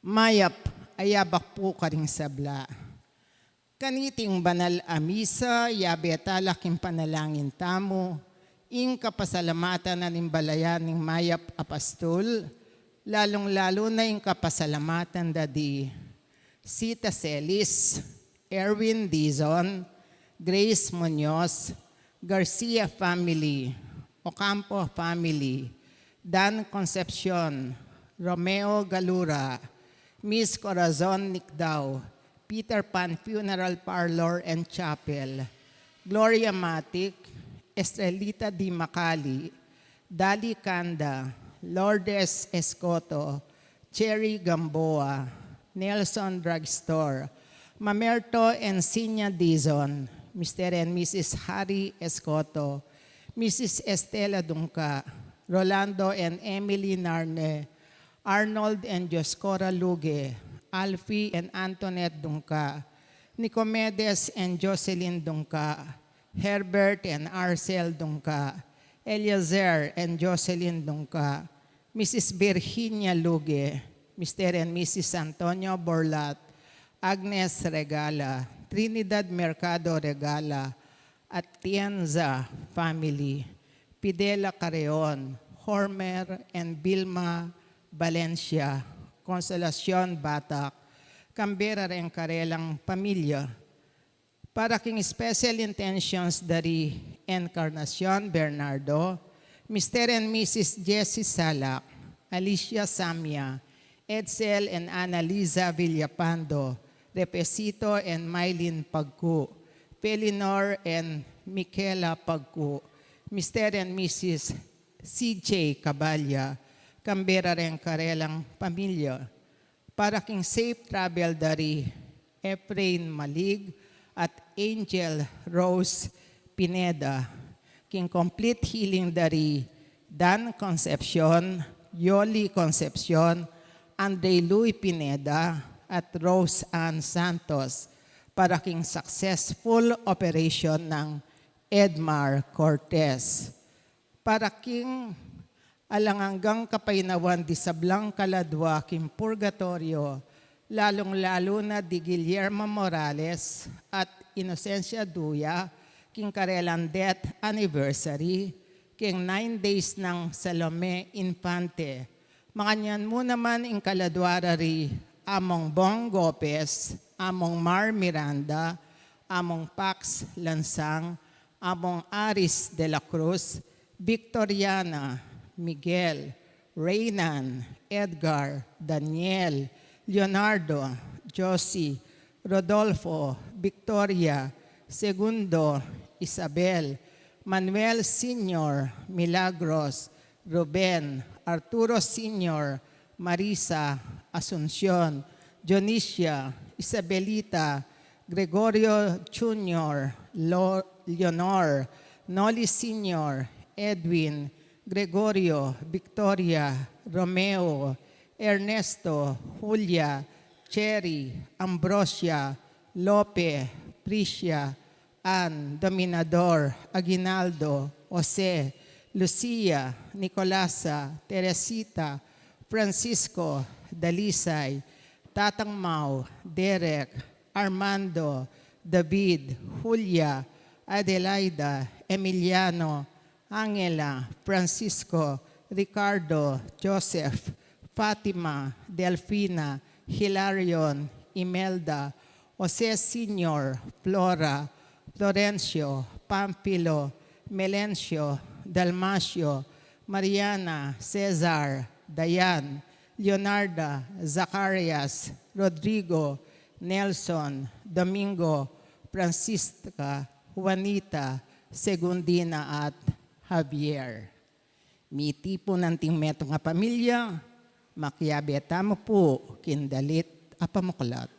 Mayap a yabak pu karing sabla. Kaniting banal a misa, yabe tala king panalangin tamu ing kapasalamatan na ning balayan ning mayap a pastul, lalung-lalu na ing kapasalamatan da di Sita Celis, Erwin Dizon, Grace Muñoz, Garcia family, Ocampo family, Dan Concepcion, Romeo Galura, Miss Corazon Nicdao, Peter Pan Funeral Parlor and Chapel, Gloria Matic, Estrelita Di Macali, Dali Canda, Lourdes Escoto, Cherry Gamboa, Nelson Drugstore, Mamerto and Sinya Dizon, Mister and Missus Harry Escoto, Missus Estela Dungca, Rolando and Emily Narne, Arnold and Dioscora Luge, Alfie and Antoinette Dungca, Nicomedes and Jocelyn Dungca, Herbert and Arcel Dungca, Eliezer and Jocelyn Dungca, Missus Virginia Luge, Mister and Missus Antonio Borlat, Agnes Regala, Trinidad Mercado Regala, Atienza family, Pidela Carreon, Hormer and Vilma Valencia, Consolacion Batak, Canberra reng karelang pamilya. Para king special intentions dari Encarnacion Bernardo, Mister and Missus Jessie Salak, Alicia Samia, Edsel and Annalisa Villapando, Repesito and Mylene Pagcu, Felinor and Michaela Pagcu, Mister and Missus C J Caballa, Canberra reng karelang pamilya. Para king safe travel dari Efrain Malig at Angel Rose Pineda, king complete healing dari Dan Concepcion, Yoli Concepcion, Andre Louis Pineda, at Rose Ann Santos, para king successful operation ng Edmar Cortez. Para king alang anggang kapaynawan di sablang kaladwa king purgatoryo, lalung-lalu na di Guillermo Morales at Inocencia Duya, king karelang death anniversary, king nine days nang Salome Infante. Makanyan mu naman ing kaladwa ra ri Among Bong Gopez, Among Mar Miranda, Among Pax Lansang, Among Aris de la Cruz, Victoriana, Miguel, Reynan, Edgar, Daniel, Leonardo, Josie, Rodolfo, Victoria, Segundo, Isabel, Manuel Senior, Milagros, Ruben, Arturo Senior, Marisa, Asuncion, Dionisia, Isabelita, Gregorio Junior, Lo-, Leonor, Noli Senior, Edwin, Gregorio, Victoria, Romeo, Ernesto, Julia, Cherry, Ambrosia, Lope, Priscia, Ann, Dominador, Aguinaldo, Jose, Lucia, Nicolasa, Teresita, Francisco, Dalisay, Tatang Mau, Derek, Armando, David, Julia, Adelaida, Emiliano, Angela, Francisco, Ricardo, Joseph, Fatima, Delfina, Hilarion, Imelda, Jose Senior, Flora, Florencio, Pamphilo, Melencio, Dalmacio, Mariana, Cesar, Dayan, Leonarda, Zacarias, Rodrigo, Nelson, Domingo, Francisca, Juanita, Segundina at Javier. Miti pu anting metung a pamilya, makiabe tamu pu king dalit a pamuklat.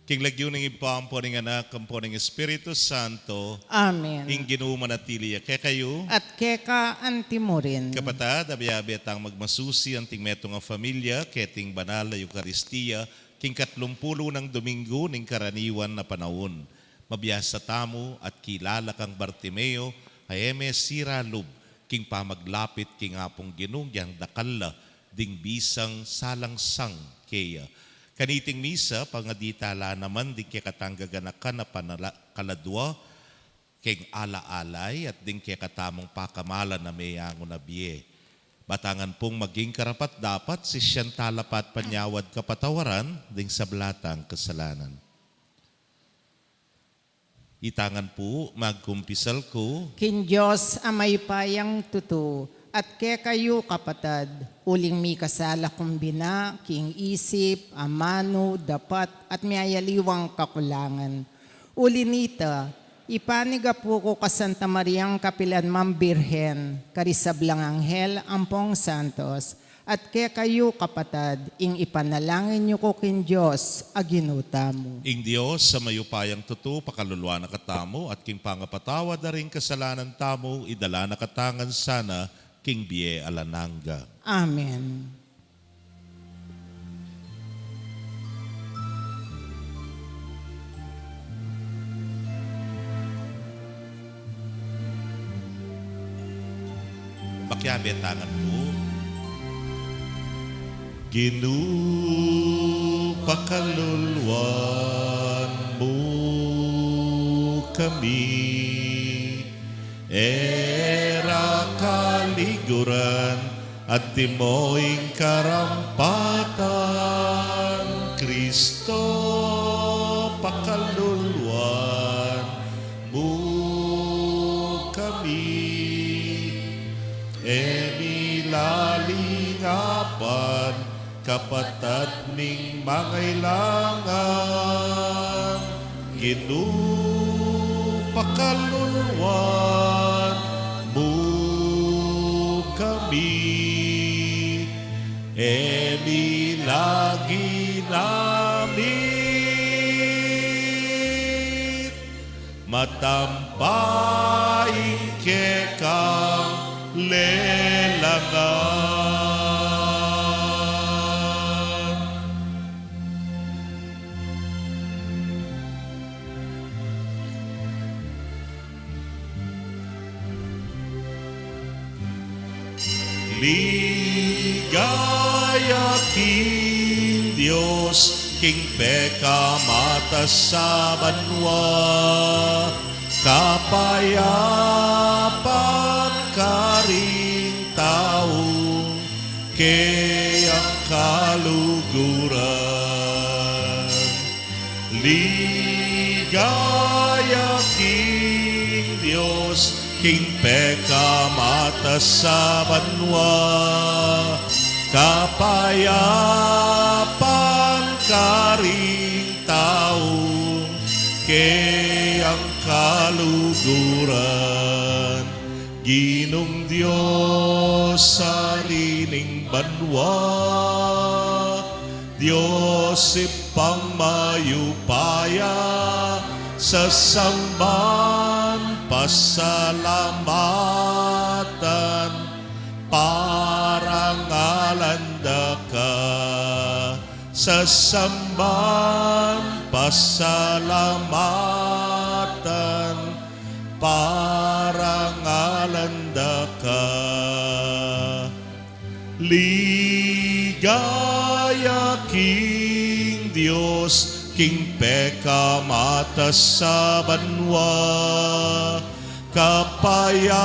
King lagyu ning Ibpa, ampo ning Anak, ampo ning Espiritu Santo. Amen. Ing Ginu manatili ya kekayu. At keka antimurin. Kapatad, abe-abe tang magmasusi anting metung a familia keting banal a Eukaristia king katlumpulu nang Domingo ning karaniwan a panaun. Mabiasa tamu at kilala kang Bartimeo a e me sira lub king pamaglapit king Apung Ginu, yang dakal la ding bisang salangsang keya. Kaniting misa, pangadi tala naman ding kekatang gaganakan a panala-, kaladua, keng ala-alay at ding kekatamung pakamalan a meyangu na bie. Matangan pung maging karapat-dapat, sisian tala pa at panyawad kapatawaran ding sabla tang kasalanan. Itangan pu, magkumpisal ku king Dios a mayupayang tutu, at kekayu, kapatad, uling mikasala kung bina king isip, amanu, dapat, at miyayaliwang kakulangan. Uli nita, ipanigapu ku ka Santa Mariang kapilan mang Birhen, karing sablang anghel ampong santos, at kekayu, kapatad, ing ipanalangin yu ku king Dios a Ginu tamu. Ing Dios a mayupayang tutu pakaluluan na katamu, at king pangapatawad da ring kasalanan tamu, idala na katamu ngan sana king bie alang angga. Amen. Makiabe tangan pu. Ginu, pakaluluan mu kami. E ra kaliguran, antimo ing karampatan, Kristo, pakaluluan mu kami. E mi lalingapan kapatad ming mangailangan, Ginu, pakaluluan mu kami. E mi lagi namit matampa ing kekang lelangan. Ligaya king Dios, king pekamatas a banua, kapayapan karing taung keyang kaluguran. Ligaya king Dios, king pekamatas a banua, kapayapan karing taung keyang kaluguran. Ginung Dios, ari ning banua, Dios Ibpang mayupaya, sasamban, pasalamatan, parangalan da ka. Sasamban, pasalamatan, parangalan da ka. Ligaya king Dios, king pekamatas a banua, kapayapan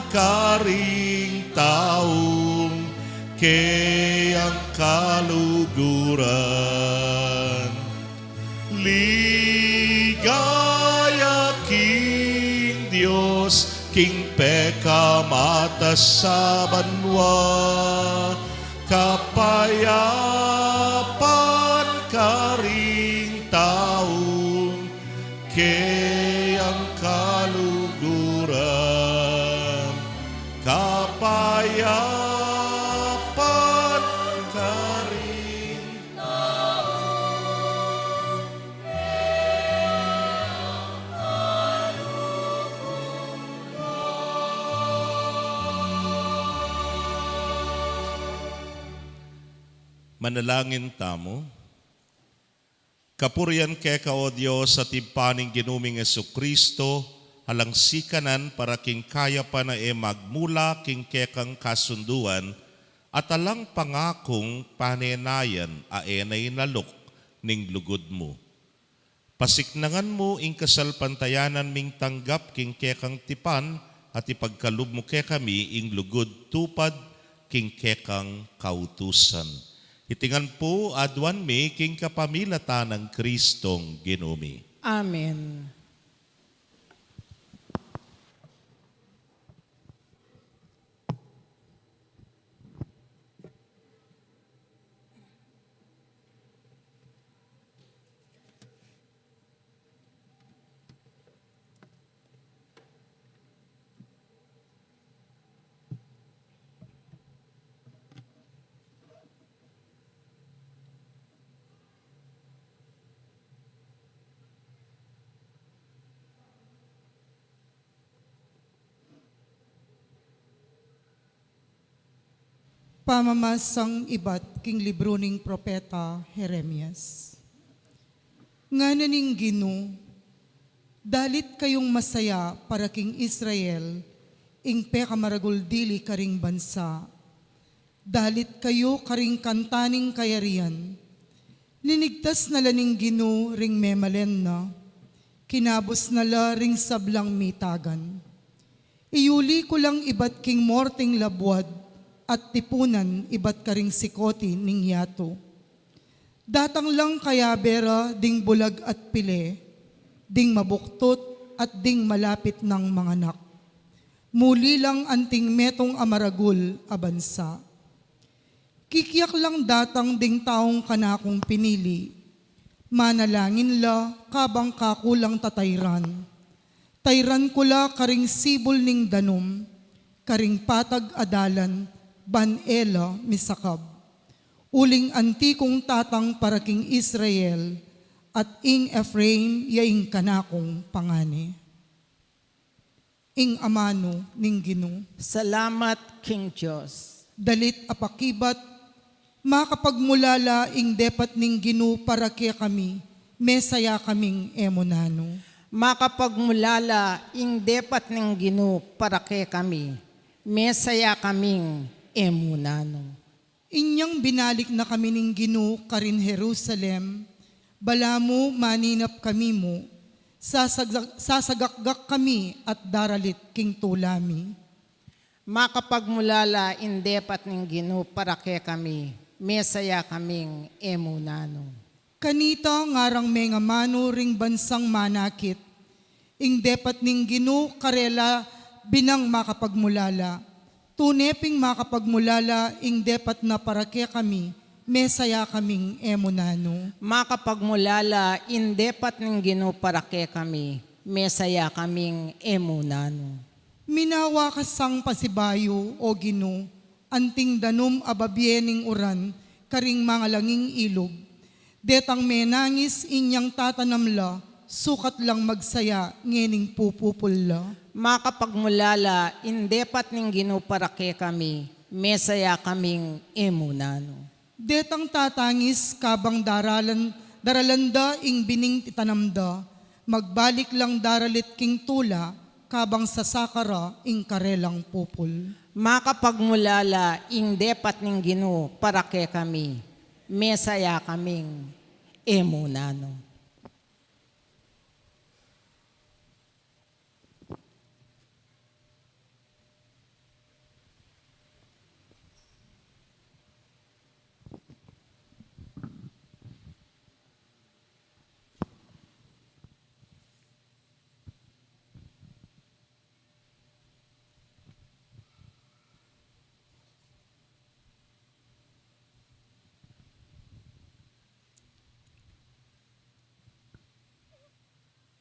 karing taung keyang kaluguran. Ligaya king Dios, king pekamatas a banua, kapayapan karing taung keyang kaluguran. Kapayapan karing Manalangin tamu. Kapurian keka, O Dios, at Ibpa ning Ginu ming Jesucristo, alang sikanan para king kayapan a e magmula king kekang kasunduan, at alang pangakung panenayan a e na inalok ning lugud mu. Pasiknangan mu ing kasalpantayanan ming tanggap king kekang tipan, at ipagkalub mu kekami ing lugud tupad king kekang kautusan. Iti ngan pu aduan mi king kapamilatan nang Kristong Ginu mi. Amen. Pamamasang ibat king libru ning propeta Jeremias. Ngana ning Ginu, dalit kayung masaya para king Israel, ing pekamaragul dili karing bansa. Dalit kayu karing kanta ning kayarian. Linigtas na la ning Ginu ring memalen na, kinabus na la ring sablang mitagan. Iyuli ku lang ibat king morting labuad at tipunan ibat karing sikoti ning yatu. Datang lang kayabe ra ding bulag at pile, ding mabuktut at ding malapit nang manganak. Muli lang anting metung a maragul a bansa. Kikiak lang datang ding taung kanakung pinili. Manalangin la kabang kaku lang tatayran. Tayran ku la karing sibul ning danum, karing patag a dalan, ban e la misakab. Uling anti kung tatang para king Israel, at ing Efraim ya ing kanakung pangani. Ing amanu ning Ginu. Salamat king Dios. Dalit a pakibat, makapagmulala ing depat ning Ginu para kekami, mesaya kaming e mu nanu. Makapagmulala ing depat ning Ginu para kekami, mesaya kaming e mu nanu. Inyang binalik na kami ning Ginu karin Jerusalem, balamu maninap kami mu, sasagak-, sasagakgak kami at daralit king tula mi. Makapagmulala ing depat ning Ginu para kekami, mesaya kaming e mu nanu. Kanita ngarang mengamanu ring bansang manakit, ing depat ning Ginu karela binang makapagmulala. Tune ping makapagmulala ing depat na para kekami, mesaya kaming e mu nanu. Makapagmulala ing depat ning Ginu para kekami, mesaya kaming e mu nanu. Minawa ka sang pasibayu, O Ginu, anting danum a babie ning uran karing mangalanging ilug. Detang menangis inyang tatanam la, sukat lang magsaya ngening pupupul la. Makapagmulala ing depat ning Ginu para kekami, mesaya kaming e mu nanu. Detang tatangis kabang daralan, daralan da ing bining itanam da, magbalik lang daralit king tula, kabang sasaka ra ing karelang pupul. Makapagmulala ing depat ning Ginu para kekami, mesaya kaming e mu nanu.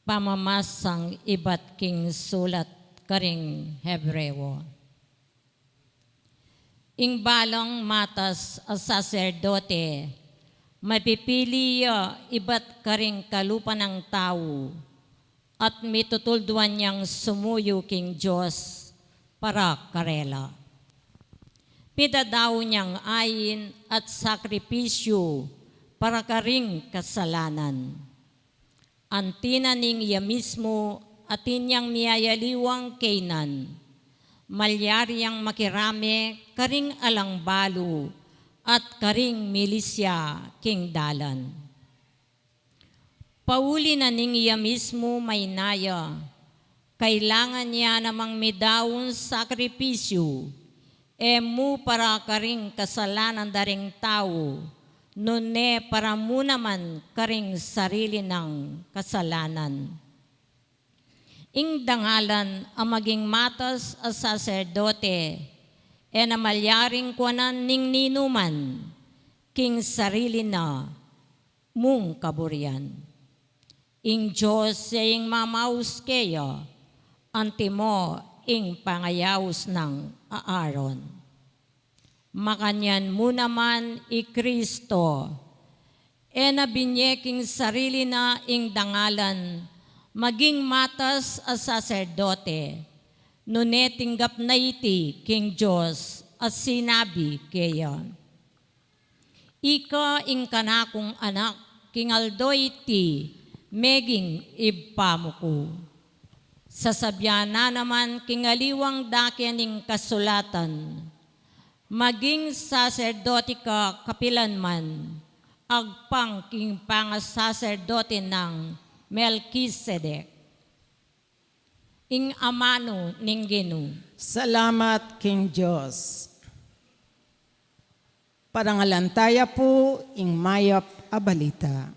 Pamamasang ibat king sulat karing Hebreo. Ing balang matas a saserdote, mapipili ya ibat karing kalupa nang tau, at mitutulduan yang sumuyu king Dios para karela. Pidadau niyang ain at sakripisyu para karing kasalanan. Anti na ning iya mismu atin yang miyayaliwang kainan, malyari yang makirame karing alang balu at karing milisya king dalan. Pauli na ning iya mismu maina ya, kailangan ya namang midaun sakripisyu, e mu para karing kasalanan da ring tau, nune para mu naman karing sarili nang kasalanan. Ing dangalan a maging matas a saserdote, e na malyaring kuanan ning ninuman king sarili na mung kaburian. Ing Dios ya ing mamaus keya, antimo ing pangayaus nang Aaron. Makanyan mu naman i Kristo, e na binye king sarili na ing dangalan maging matas a saserdote, nune tinggap na iti king Dios a sinabi keya, "Ika ing kanakung anak, king aldo iti meging Ibpa mu ku." Sasabian na naman king aliwang dake ning kasulatan, "Maging saserdote ka kapilan man, agpang king pangasaserdote nang Melkisedek." Ing amanu ning Ginu. Salamat king Dios. Parangalan taya pu ing mayap a balita.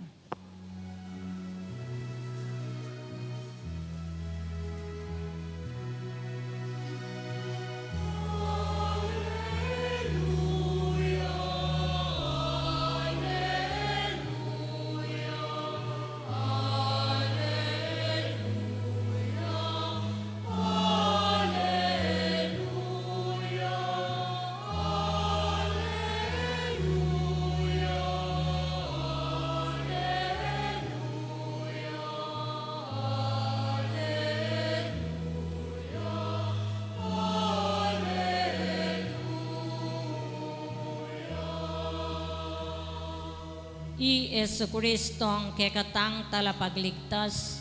I Jesucristong kekatang talapagligtas,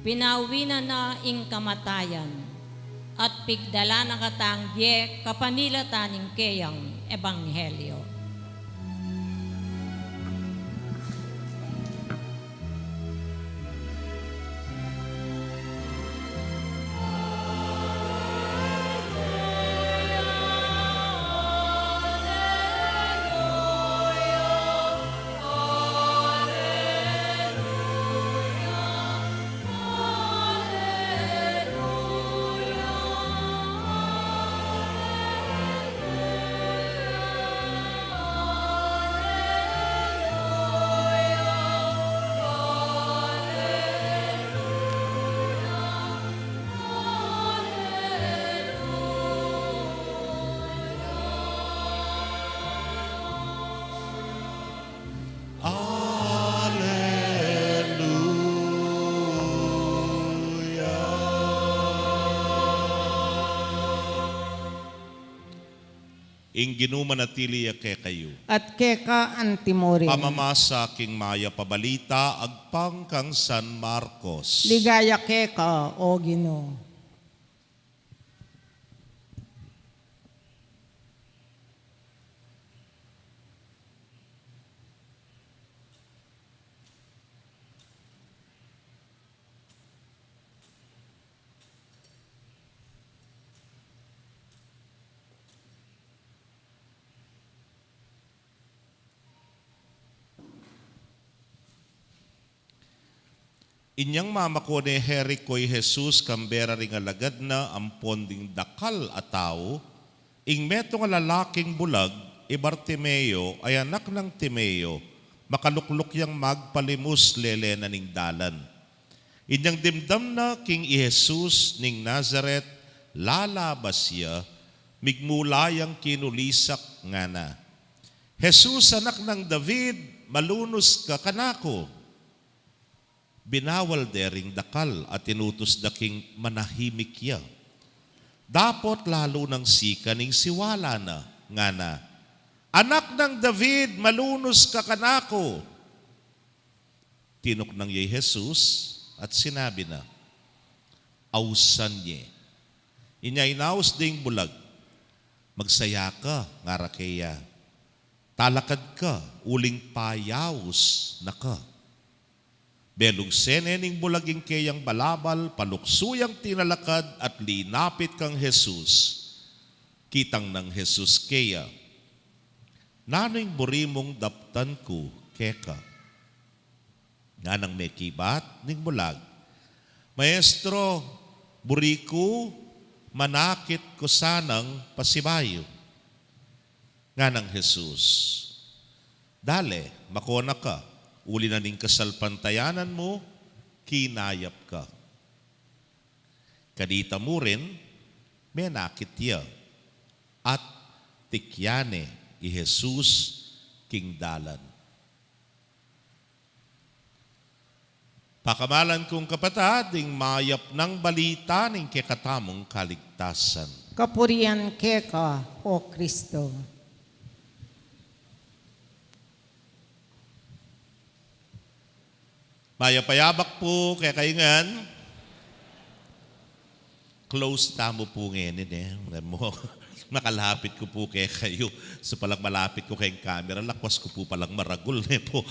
pinawi na na ing kamatayan, at pigdala na katang bie kapamilatan ning keyang ebanghelyo. Aleluya. Ing Ginu manatili ya kekayu. At keka antimurin. Pamamasa king Mayap a Balita agpang kang San Marcos. Ligaya keka, O Ginu. Inyang mamako ne Jerico i Jesus kambe ra ring alagad na ampon ding dakal a tau, ing metung a lalaking bulag, i Bartimeo, a anak nang Timeo, makalukluk yang magpalimus lele na ning dalan. Inyang dimdam na king i Jesus ning Nazaret lalabas ya, migmula yang kinulisak, ngana, "Jesus, Anak nang David, malunus ka kanaku." Binawal de ring dakal at inutus da king manahimik ya. Dapot lalu nang sikan ing siwala na. ngana, "Anak nang David, malunus ka kanaku." Tinuknang ya i Jesus at sinabi na, "Ausan ye." Inya inaus ding bulag. "Magsaya ka," ngara keya. "Talakad ka, uling payaus na ka." Belugse ne ning bulag ing keyang balabal, paluksu yang tinalakad at linapit kang Jesus. Kitang nang Jesus keya, "Nanu ing buri mung daptan ku keka?" Nganang mekibat ning bulag, "Maestro, buri ku manakit ku sanang pasibayu." Nganang Jesus, "Dale, makona ka, uli na ning kasalpantayanan mu, kinayap ka." Kanita murin, menakit ya, at tikyan ne i Jesus king dalan. Pakamalan kung kapatad, ing mayap nang balita ning kekatamung kaligtasan. Kapurian keka, O Kristo. Mayap a yabak pu kekayu ngan. Close tamu pu ngeni, ne? Alam mo, makalapit ku pu kekayu. Sa palang malapit ku keng camera, lakwas ku pu palang maragul, ne pu?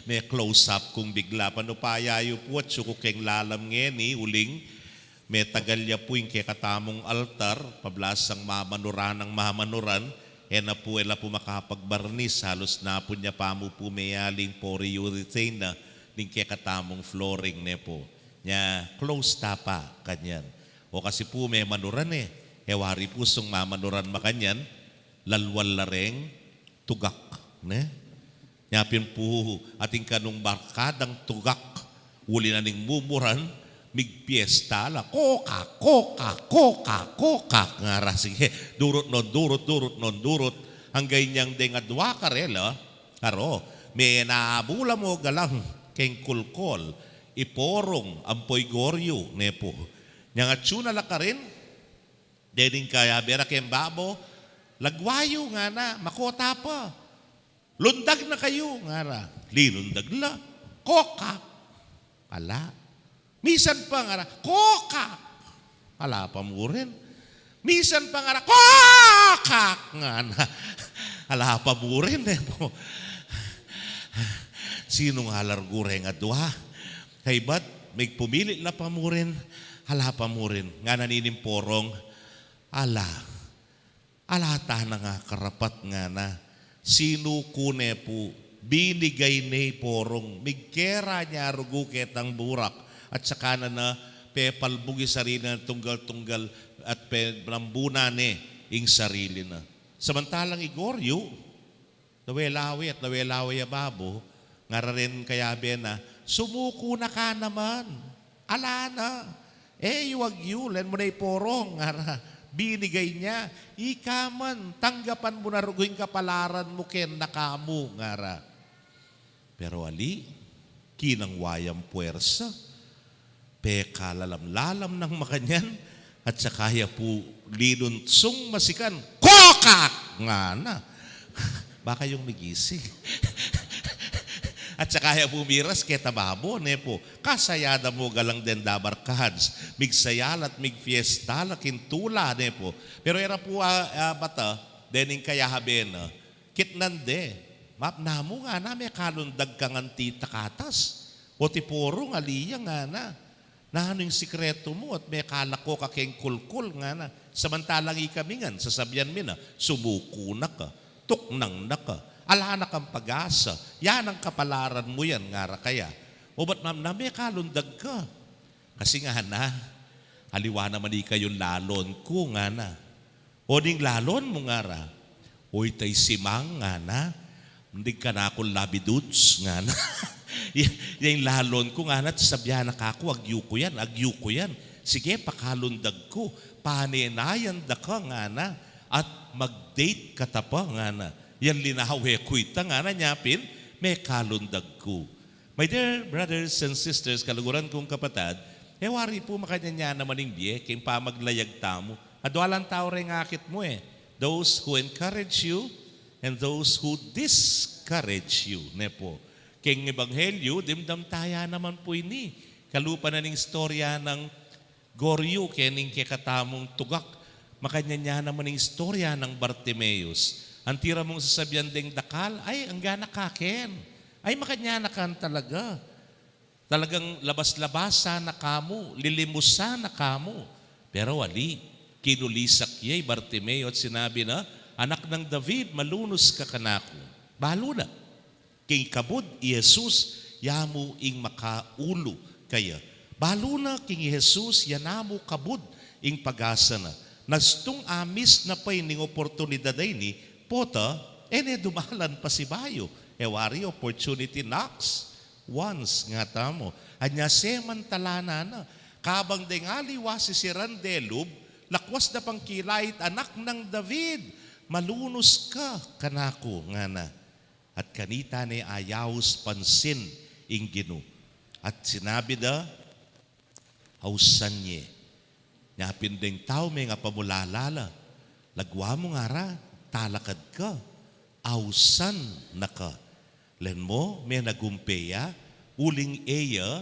Me-close up kung bigla. Panupaya yu pu, atsu ku keng lalam ngeni, uling metagal ya pu ing kekatamung altar, pablasang mamanuran nang mamanuran, e na pu, e la pu makapagbarnis, halus napun ya pamu pu meyaling polyurethane na ning kekatamung flooring, ne pu? Nya, close ta pa kanyan. O kasi pu memanuran e, e wari pu sung mamanuran makanyan, lalwal la reng tugak, ne? Nya pin pu, atin kanung barkadang tugak, uli na ning mumuran, migpiesta la, "Kokak, kokak, kokak," ngara. Sige, durut non durut, durut non durut. Angga inyang deng adua karela, aro, menabula mu galang keng kulkol i Porong ampo i Goryu, ne pu? Nyang atsu na la karin, dening kayabe ra keng babo, "Lagwa yu," ngana, "makota pa." "Lundag na kayu," ngara. Linundag la. "Kokak." Ala. Misan pa, ngara, "Kokak." Ala pa murin. Misan pa, ngara, "Kokak," ngana. Ala pa murin, e pu? Sinu nga largu reng adua? Kaybat, migpumili la pa murin. Ala pa murin. Ngana nining Porong, "Ala, ala ta na nga karapat," ngana. Sinuku ne pu, binigay ne i Porong, migkera nya rugu ketang burak, at saka na na pepalbug i sarili na tunggal-tunggal at pe-, nambunan ne ing sarili na. Samantalang i Goryu, lawe-lawe at lawe-lawe ya babo, ngara ren kayabe na, "Sumuku na ka naman. Ala na. E yu agyu, len mu na i Porong," ngara. "Binigay nya. Ika man, tanggapan mu na rugu ing kapalaran mu keng nakamu," ngara. Pero ali, kinang wayang puersa, pekalalam-lalam nang makanyan, at saka ya pu linunsung masikan, "Kokak!" ngana. Baka yung migising. At saka ya pu miras keta babo, ne pu? Kasaya da mu galang deng dabarkads, migsaya la at migfiesta la king tula, ne pu? Pero e ra pu, a, a, bata, dening kayabe na, kitnan de, "Mapna mu," ngana, "mekalundag kang anti takatas. O ti Porong, ali ya," ngana. "Nanu ing sikretu mu at mekalako ka keng kulkul?" ngana. "Samantalang ikami ngan, sasabian mi na, sumuku na ka, tuknang na ka, ala na kang pag-asa, yan ang kapalaran mu yan," ngara kaya. "O ba't, Mapna, mekalundag ka?" "Kasi," ngana, "aliwa naman ikayung lalon ku," ngana. "O ning lalon mu?" ngara. "O itay simang," ngana. "Ndig kanakung labi dudes," ngana. "Ya, ya ing lalon ku," ngana, "at sabian na kaku, agyu ku yan, agyu ku yan. Sige, pakalundag ku, panenayan da ka," ngana, "at mag-date ka ta pa," ngana. "Yan linawe ku ita," ngana, "nya pin mekalundag ku." My dear brothers and sisters, kaluguran kung kapatad, e wari pu makanyan ya naman ing bie keng pamaglayag tamu. Adua lang tau reng akit mu, e. Those who encourage you and those who discourage you, ne po. Keng ebanghelyu, dimdam taya naman pu ini. Kalupa na ning istorya nang goryu, keng kekatamung tugak, makanyan ya naman ing istorya nang Bartimeus. Antira mung sasabian deng dakal, "Ay, angga na kaken. Ay, makanyan na kan talaga. Talagang labas-labasan na kamu, lilimusan na kamu." Pero ali, kinulisak ya i Bartimeo at sinabi na, "Anak nang David, malunus ka kanaku." Balu na king kabud i Jesus, ya mu ing makaulu kaya. Balu na king i Jesus, ya namu kabud ing pag-asa na. Nastung amis na pa ining oportunidad a ini, pota, e ne dumalan pasibayu. E wari, opportunity knocks once, nga tamu. Anya semantalanan na. Kabang deng aliwa sisiran de lub, lakwas da pang kilait, "Anak nang David, malunus ka kanaku," ngana. At kanita ne ayaus pansin ing Ginu. At sinabi da, "Ausan ye." Nya pin deng tau mengapamulala la, "Lagwa mu ngara, talakad ka, ausan na ka. Len mo, menagumpe ya, uling e ya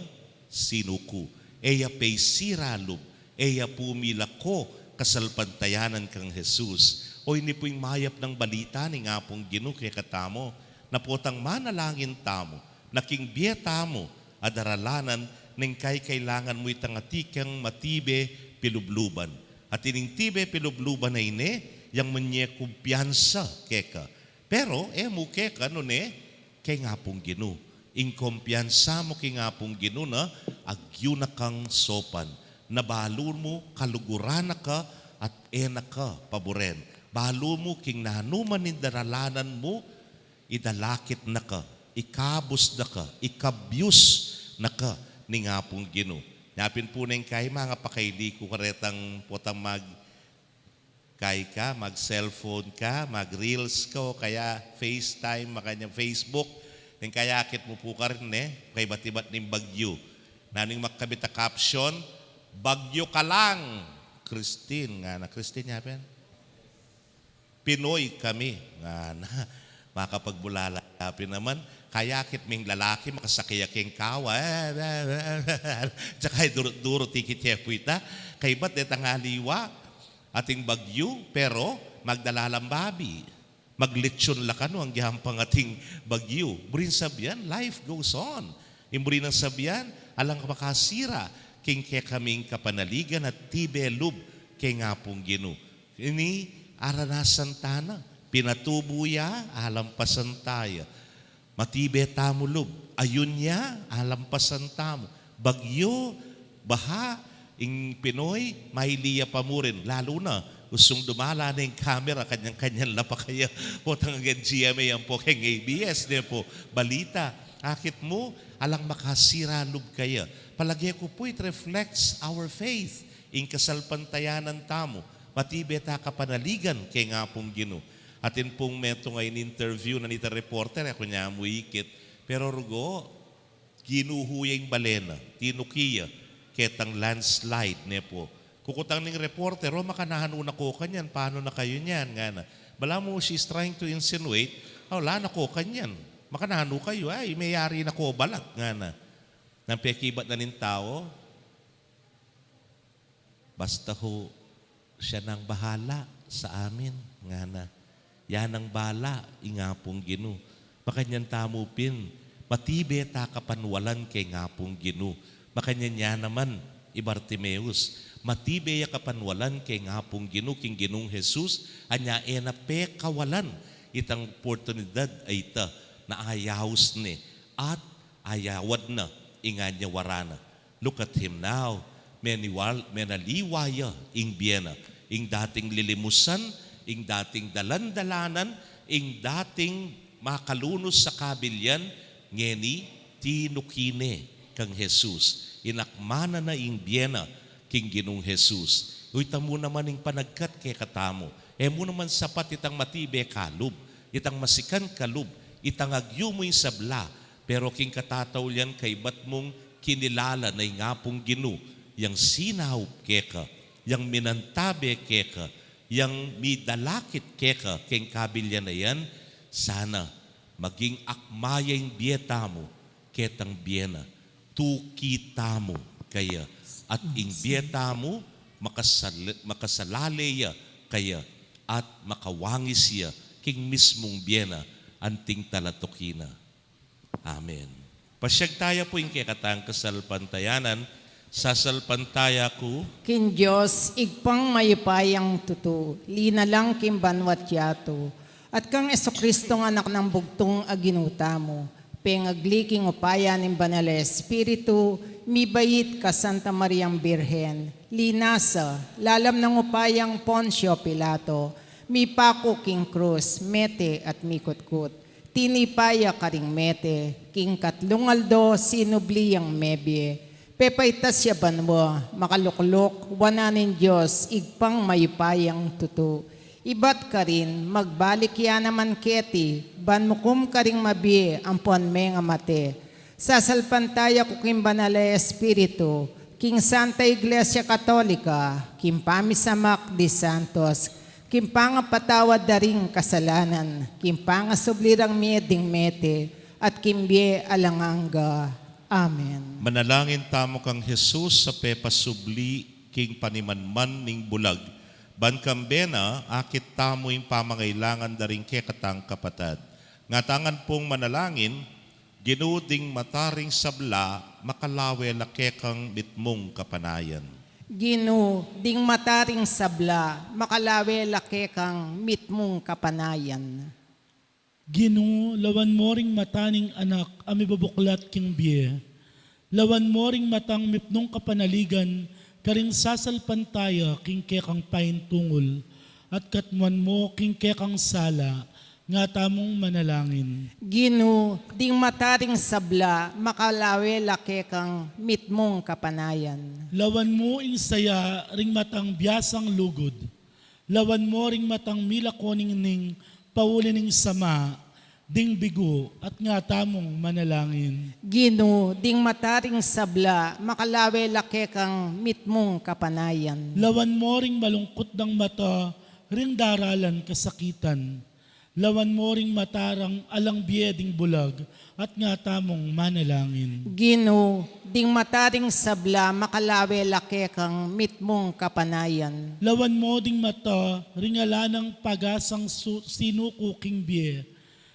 sinuku, e ya peisira lub, e ya pumila ko kasalpantayanan kang Jesus." O, ini pu ing mayap nang balita ning Apung Ginu kekatamu, na potang manalangin tamu, na king bie tamu a daralanan, neng kaikailangan mu itang atin kang matibe pilubluban. At ining tibe pilubluban a ini, yang menye kumpiyansa keka. Pero e mu keka nune keng Apung Ginu. Ing kumpiyansa mu keng Apung Ginu na agyu na kang sopan, na balu mu kaluguran na ka at e na ka paburen. Balu mu king nanu man ing daralanan mu, idalakit na ka, ikabus na ka, ikabyus na ka ning Apung Ginu. Nya pin pu neng kai mangapakaili ku karetang potang mag kai ka, mag-cellphone ka, mag-reels ka, o kaya FaceTime, makanyan Facebook. Neng kayakit mu pu karin, ne, kaibat-ibat ning bagyu. Nanu ing makabit a caption? "Bagyu ka lang, Christine," ngana. Christine ya pin? "Pinoy kami," ngana. Makapagmulala ya pin naman. Kayakit ming lalaki, makasakay ya keng kawa. Tsaka idurut-durut, ikit ye pu ita. Kaibat detang aliwa, ating bagyu, pero magdala lang babi. Maglitson la kanu, agyang pang ating bagyu. Buri nang sabian, life goes on. Ing buri nang sabian, alang makasira king kekaming kapanaligan at tibe lub keng Apung Ginu. Ini aranasan ta na, pinatubu ya, alampasan ta ya. Matibe tamu lub, ayun ya, alampasan tamu. Bagyu, baha, ing Pinoy, maili ya pa murin. Lalu na, usung dumala na ing kamera, kanyan-kanyan la pa kaya. Potang agen G M A yan pu keng A B S, ne pu, balita. Akit mu, alang makasira lub kaya. Palage ku pu, it reflects our faith, ing kasalpantayanan tamu. Matibe ta kapanaligan keng Apung Ginu. Atin pung metung a in-interview na nitang reporter, e ku na mu ikit. Pero rugo, ginuhu ya ing bale na, tinuki ya ketang landslide, ne pu. Kukutang ning reporter, "O, makananu na ko kanyan, panu na kayu niyan?" ngana. Balamu, she's trying to insinuate, "O, ala na ko kanyan. Makananu kayu, ay, meyari na ko balat," ngana. Nang pekibat na ning tau, "Basta ho, siya nang bahala sa amin," ngana. Ya nang bala ing Apung Ginu. Makanyan tamu pin, matibe ta kapanwalan keng Apung Ginu. Makanyan ya naman i Bartimeus. Matibe ya kapanwalan keng Apung Ginu, king Ginung Jesus, anya e na pekawalan itang oportunidad a ita na ayaus ne at ayawad na ing anyawara na. Look at him now. Meniwal-, menaliwa ya ing bie na. Ing dating lilimusan, ing dating dalan-dalanan, ing dating makalunus sa kabilian, ngeni tinuki ne kang Jesus. Inakmanan na ing bie na king Ginung Jesus. Uy, ita mu naman ing panagkat kekatamu. E mu naman sapat itang matibe ka lub, itang masikan ka lub, itang agyu mu ing sabla, pero king katataulian kaibat mung kinilala na ing Apung Ginu, yang sinaup keka, yang minantabe keka, yang midalakit keka keng kabilian a yan, sana maging akma ya ing bie tamu ketang bie na, tuki tamu kaya, at ing bie tamu makasal-, makasalale ya kaya, at makawangis ya king mismung bie na anting talatuki na. Amen. Pasiag taya pu ing kekatang kasalpantayanan, sasalpantaya ku king Dios, Ibpang mayupayang tutu, linalang king banua't yatu, at kang Jesucristo nga Anak nang bugtung a Ginu tamu, pengagli king upaya ning Banal a Espiritu, mibait ka Santa Mariang Birhen, linasa lalam nang upayang Poncio Pilato, mipaku king krus, mete at mikutkut, tinipa ya karing mete, king katlung aldo sinubli yang mebie, pepaitas ya banua, makalukluk wanan ning Dios, Ibpang mayupayang tutu. Ibat karin, magbalik ya naman keti, ban mukum karing mabie ampon mengamate. Sasalpantaya ku king Banal a Espiritu, king Santa Iglesia Katolika, king pamisamak di santos, king pangapatawad da ring kasalanan, king pangasubli rang mie ding mete, at king bie alang angga. Amen. Manalangin tamu kang Jesus a pepasubli king panimanman ning bulag, ban kambe na akit tamu ing pamangailangan da ring kekatang kapatad. Ngatamu ngan pung manalangin, Ginu, ding mata ring sabla, makalawe la kekang mitmung kapanayan. Ginu, ding mata ring sabla, makalawe la kekang mitmung kapanayan. Ginu, lawan mu ring mata ning anak a mibubuklat king bie. Lawan mu ring matang mipnung kapanaligan karing sasalpantaya king kekang paintungul, at katmuan mu king kekang sala, ngatamung manalangin. Ginu, ding mata ring sabla, makalawe la kekang mitmung kapanayan. Lawan mu ing saya ring matang biasang lugud. Lawan mu ring matang milako ningning pauli ning sama, ding bigu, at ngatamung manalangin. Ginu, ding mata ring sabla, makalawe la kekang mitmung kapanayan. Lawan mu ring malungkut nang mata ring daralan kasakitan. Lawan mu ring mata rang alang bie ding bulag, at ngatamung manalangin. Ginu, ding mata ring sabla, makalawe la kekang mitmung kapanayan. Lawan mu ding mata ring ala nang pagasang su-, sinuku king bie.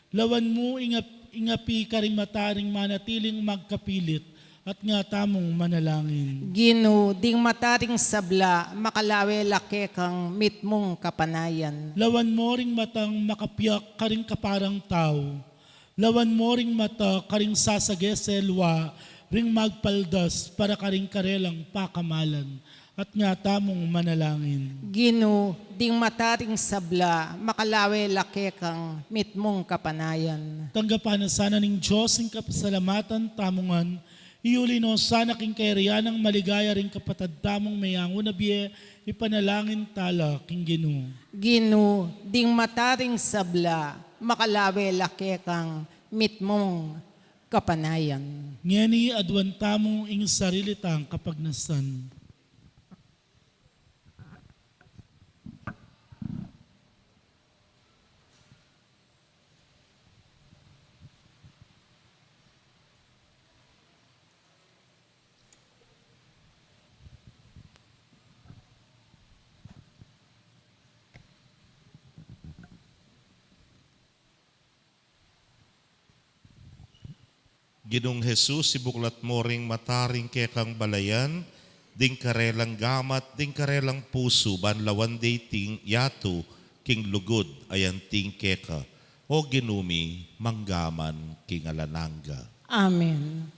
Lawan mu ing ap-, ing api karing mata ring manatiling magkapilit, at ngatamung manalangin. Ginu, ding mata ring sabla, makalawe la kekang mitmung kapanayan. Lawan mu ring matang makapiak karing kaparang tau. Lawan mu ring mata karing sasagese lua ring magpaldas para karing karelang pakamalan, at ngatamung manalangin. Ginu, ding mata ring sabla, makalawe la kekang mitmung kapanayan. Tanggapan na sana ning Dios ing kapasalamatan tamu ngan, iyuli no sana king kayarian nang maligaya ring kapatad tamung meyangu na bie, ipanalangin tala king Ginu. Ginu, ding mata ring sabla, makalawe la kekang mitmung kapanayan. Ngeni aduan tamu ing sarili tang kapagnasan. Ginung Jesus, ibuklat mu ring mata ring kekang balayan, ding karelang gamat, ding karelang pusu, ban lawan de iting yatu king lugud a anting keka. O Ginu mi, mangga man king alang angga. Amen.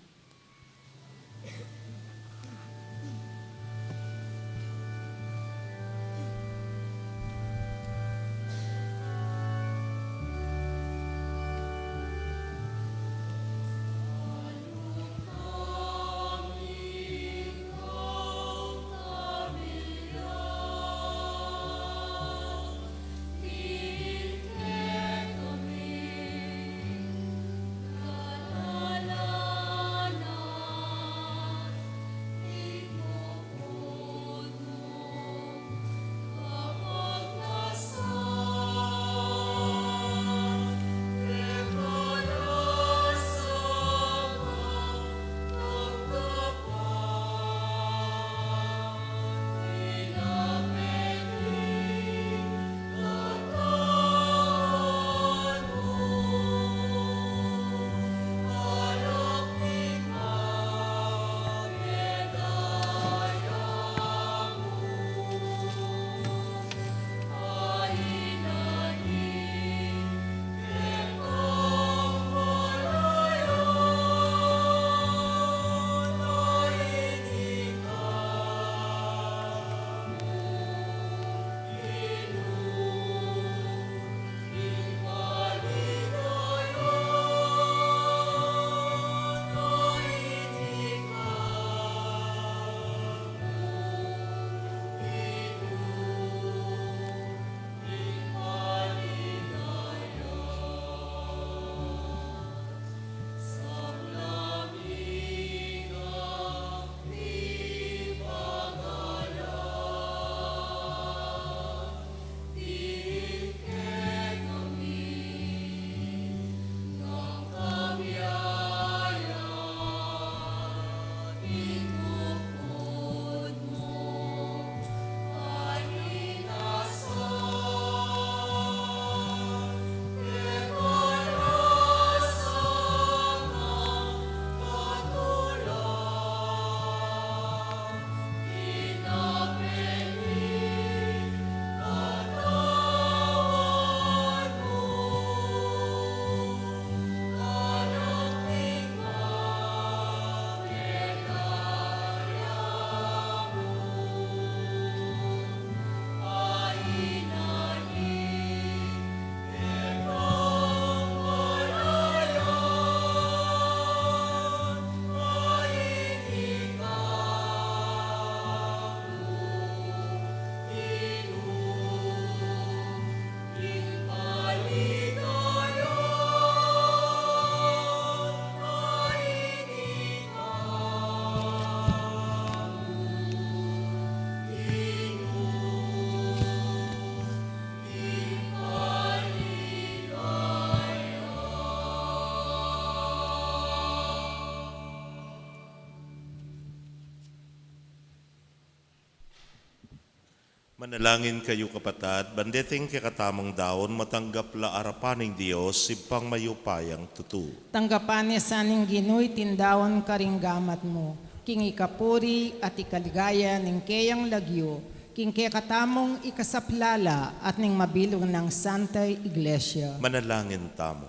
Manalangin kayu, kapatad, ban deting kekatamung daun matanggap la arapan ning Dios, Ibpang mayupayang tutu. Tanggapan ne sa ning Ginu iting daun karing gamat mu, king ikapuri at ikaligaya ning keyang lagyu, king kekatamung ikasaplala at ning mabilug nang Santa Iglesia. Manalangin tamu.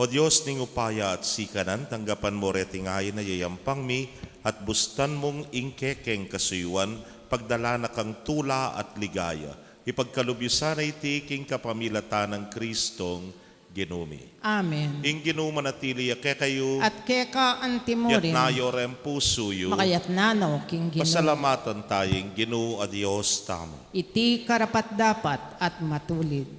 O Dios ning upaya at sikanan, tanggapan mu reting ain a yayampang mi, at bustan mung ing kekeng kasuyuan, pagdala na kang tula at ligaya. Ipagkalub yu sana iti king kapamilatan nang Kristong Ginu mi. Amen. Ing Ginu manatili ya kekayu. At keka anti mu rin. Iyatas yu reng pusu yu. Makayatas no king Ginu. Pasalamatan taya ing Ginu a Dios tamu. Iti karapat-dapat at matulid.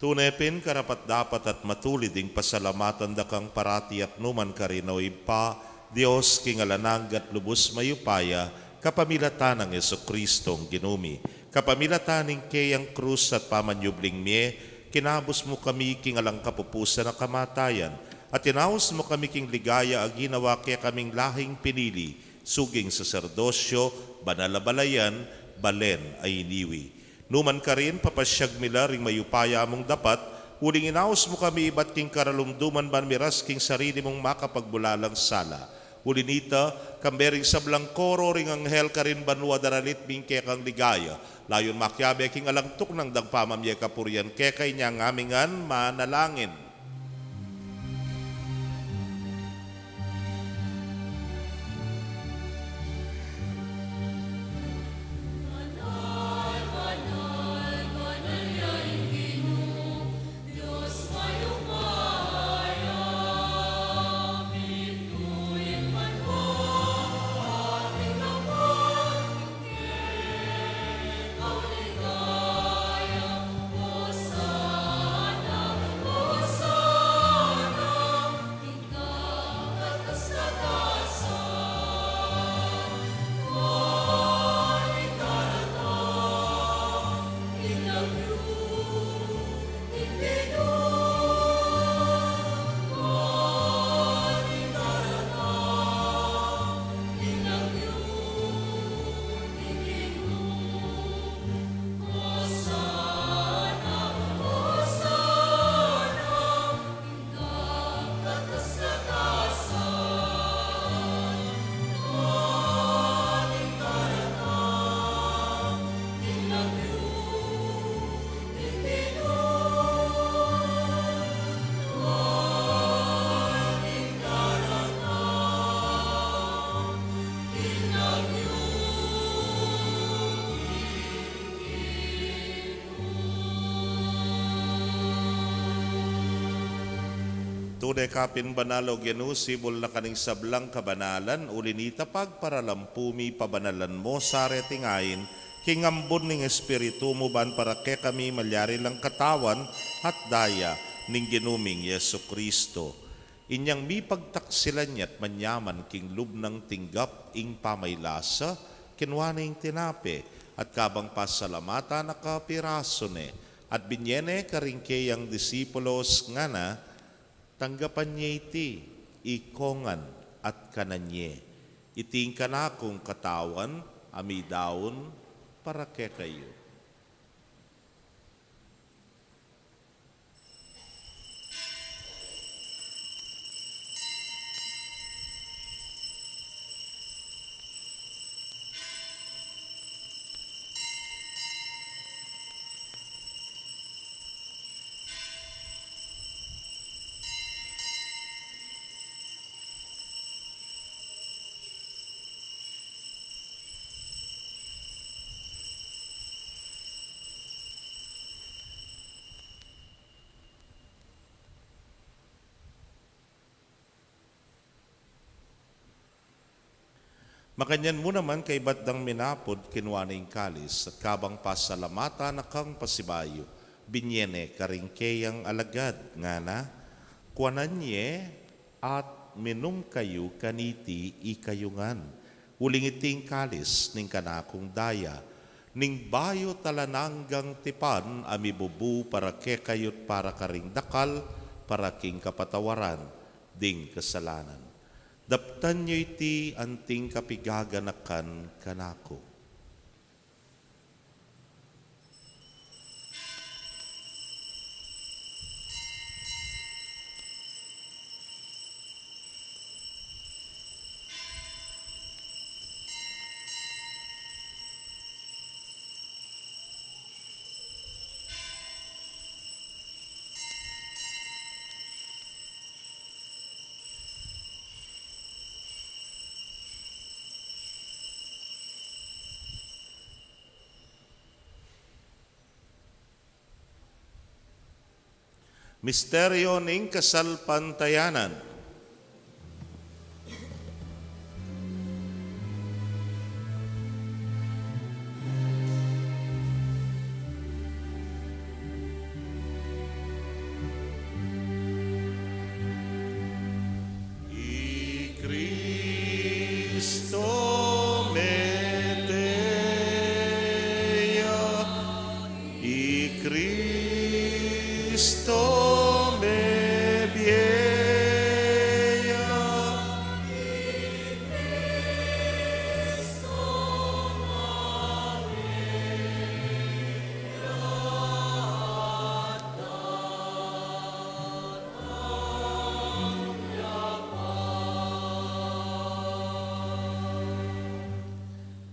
Tune pin karapat-dapat at matulid ing pasalamatan da kang parati at numan karin, o Ibpa, Dios king alang angga at lubus mayupaya, kapamilatan nang Jesucristong Ginu mi. Kapamilatan ning keyang krus at pamanyubling mie, kinabus mu kami king alang kapupusan a kamatayan, at inaus mu kami king ligaya a ginawa kekaming lahing pinili, suging saserdosyo, banal a balayan, balen a iniwi. Numan karin, papasyag mi la ring mayupaya mung dapat, uling inaus mu kami ibat king karalumduman ban miras king sarili mung makapagbulalang sala. Uli nita, kambe ring sablang koro ring anghel karin banua daralit mi ing kekang ligaya. Layun makiabe king alang tuknang dang pamamie kapurian keka, inya ngan mi ngan manalangin. Tune ka pin banal, o Ginu, sibul na ka ning sablang kabanalan, uli nita pagparalampu mi pabanalan mu sa reting ain, king ambun ning Espiritu mu ban para kekami malyari lang katawan at daya ning Ginu ming Jesucristo. Inyang mipagtaksilan ya at manyaman king lub nang tinggap ing pamaylasa, kinua ne ing tinape, at kabang pasalamatan na ka, pirasu ne, at binye ne karing keyang disipulos, ngana, tanggapan ye iti, ikong ngan, at kanan ye. Iti ing kanakung katawan, a midaun para kekayu. Makanyan mu naman, kaybat dang minapud, kinua ne ing kalis, at kabang pasalamatan na kang pasibayu, binye ne karing keyang alagad, ngana, kuanan ye, at minum kayu kaniti ikayu ngan. Uling iti ing kalis ning kanakung daya, ning bayu at alang anggang tipan, a mibubu para kekayu't para karing dakal, para king kapatawaran ding kasalanan. Daptan yu iti anting kapigaganakan kanaku. Misteryo ning kasalpantayanan. I Kristo mete ya, i Kristo mebie ya.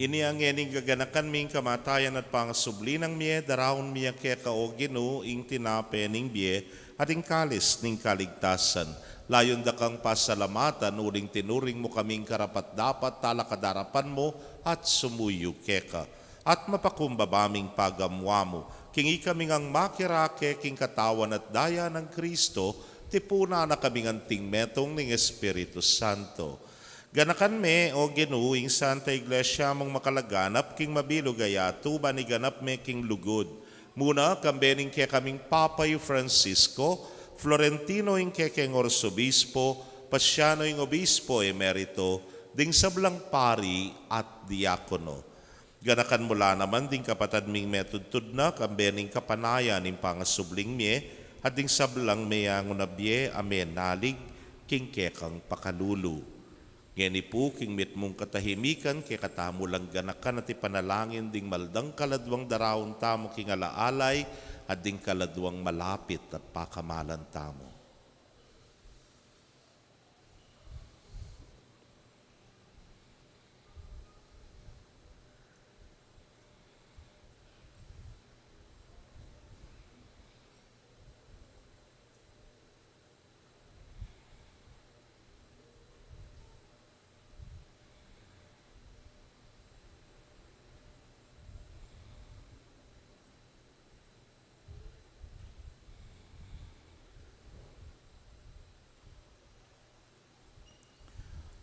Inya ngening gaganakan mi ing kamatayan at pangasubli nang mie, daraun mi keka, o Ginu, ing tinape ning bie at ing kalis ning kaligtasan. Layun da kang pasalamatan uling tinuring mu kaming karapat-dapat talakad king arapan mu at sumuyu keka. At mapakumbaba ming pagamuan mu king ikami ngang makirake king katawan at daya nang Kristo, tipunan na kaming anting metung ning Espiritu Santo. Ganakan me, o Ginu, ing Santa Iglesia mung makalaganap king mabilug a yatu, ban iganap me king lugud. Muna, kambe ning kekaming Papa i Francisco, Florentino ing kekeng Arsobispo, Pasiano ing Obispo Emerito, ding sablang pari at diakono. Ganakan mu la naman ding kapatad ming metudtud na, kambe ning kapanayan ning pangasubling mie, at ding sablang meyangu na bie a menalig king kekang pakalulu. Ngeni pu, king mitmung katahimikan, kekatamu lang ganakan at ipanalangin ding maldang kaladwang daraun tamu king ala-alay, at ding kaladwang malapit at pakamalan tamu.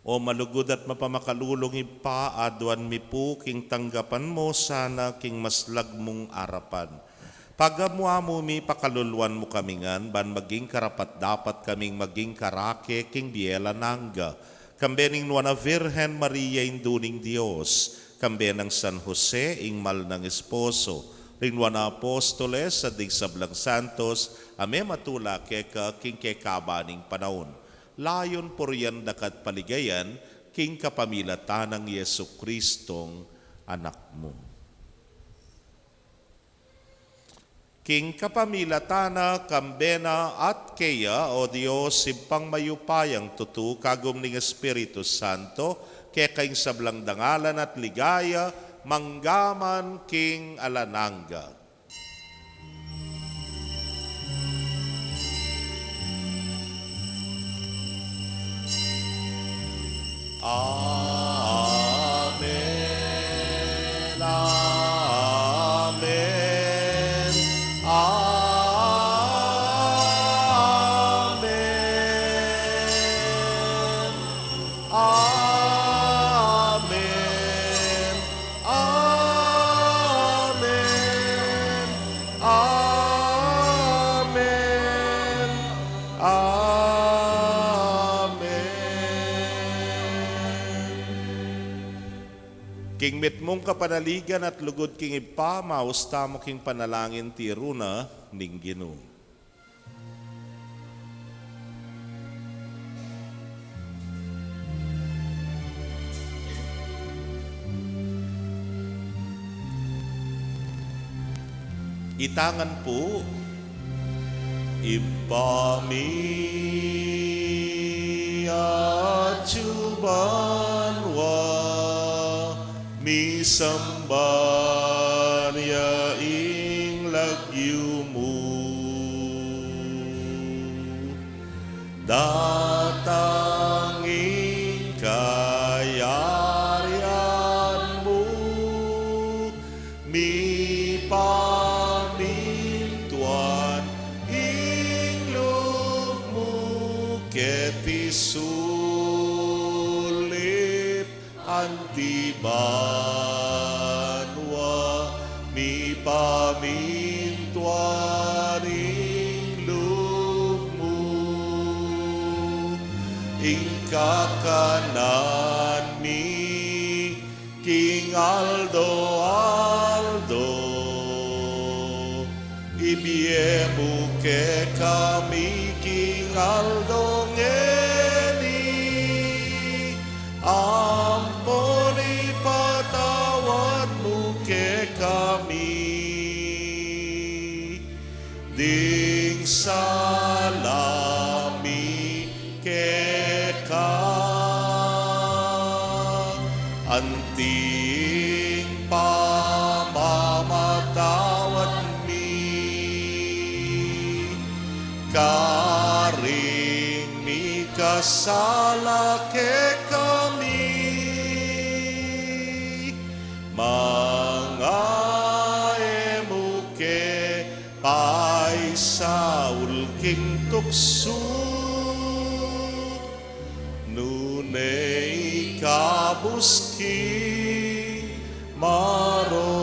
O malugud at mapamakalulung Ibpa, aduan mi pu king tanggapan mu sana king maslag mung arapan. Pagamuan mu mi, pakaluluan mu kami ngan, ban maging karapat-dapat kaming maging karake king bie alang angga. Kambe ning Nuan a Virgen Maria, Indu ning Dios, kambe nang San Jose, ing mal nang esposo, ring Nuan a Apostoles, at ding sablang santos a mematula keka king kekaba ning panaun. Layun purian da ka at paligayan, king kapamilatan nang Jesucristong Anak mu. King kapamilatan na, kambe na, at keya, o Dios, Ibpang mayupayang tutu, kagum ning Espiritu Santo, keka ing sablang dangalan at ligaya, mangga man king alang angga. Amen. Amen. Amen. Amen. Amen. Amen. Amen. King mitmung kapanaligan at lugud king Ibpa, maus tamu king panalangin tiru na ning Ginu. Ita ngan pu. Ibpa mi atsu banua, misamban ya ing lagyu mu. Datang ing kayarian mu, mipamintuan ing Keti sulip anti banua, mipamintuan ing lub mu, ing kakanan mi king aldo-aldo. Ibie mu kekami king aldo ngeni, ampon ipatawad mu kekami ding sala mi keka, anti ing pamamatawad mi karing mikasala kekami, manga e mu ke paisaul king tuksu, nune ikabus king marok.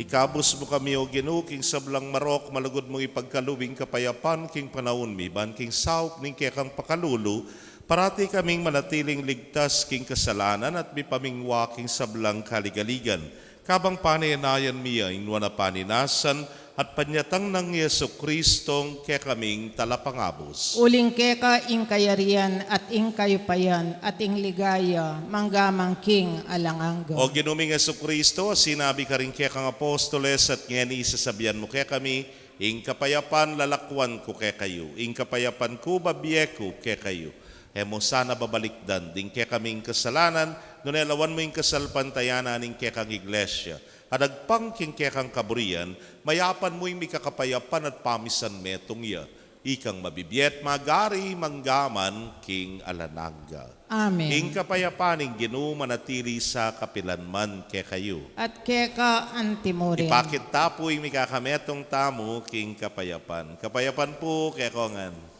Ikabus mu kami, O Ginu, king sablang marok, malugud mung ipagkalub ing kapayapan king panaun mi, ban king saup ning kekang pakalulu, parati kaming manatiling ligtas king kasalanan at mipamingwa king sablang kaligaligan. Kabang panenayan mi ya ing nuan a paninasan at panyatang nang Jesucristong kekaming Talapangabus. Uling keka ing kayarian at ing kayupayan at ing ligaya, mangga man king alang angga. O Ginu ming Jesucristo, a sinabi karing kekang apostoles, at ngeni sasabian mu kekami, ing kapayapan lalakuan ku kekayu, ing kapayapan ku babie ku kekayu. E mu sana babalikdan ding kekaming kasalanan, nune lawan mu ing kasalpantayanan ning kekang Iglesia, a dagpang king kekang kaburian, mayapan mu ing mikakapayapan at pamisan metung ya, ikang mabibie at magari mangga man king alang angga. Amen. Ing kapayapan ning Ginu manatili sa kapilan man kekayu. At keka antimurin. Ipakit ta pu ing mikakametung tamu king kapayapan. Kapayapan pu kekongan.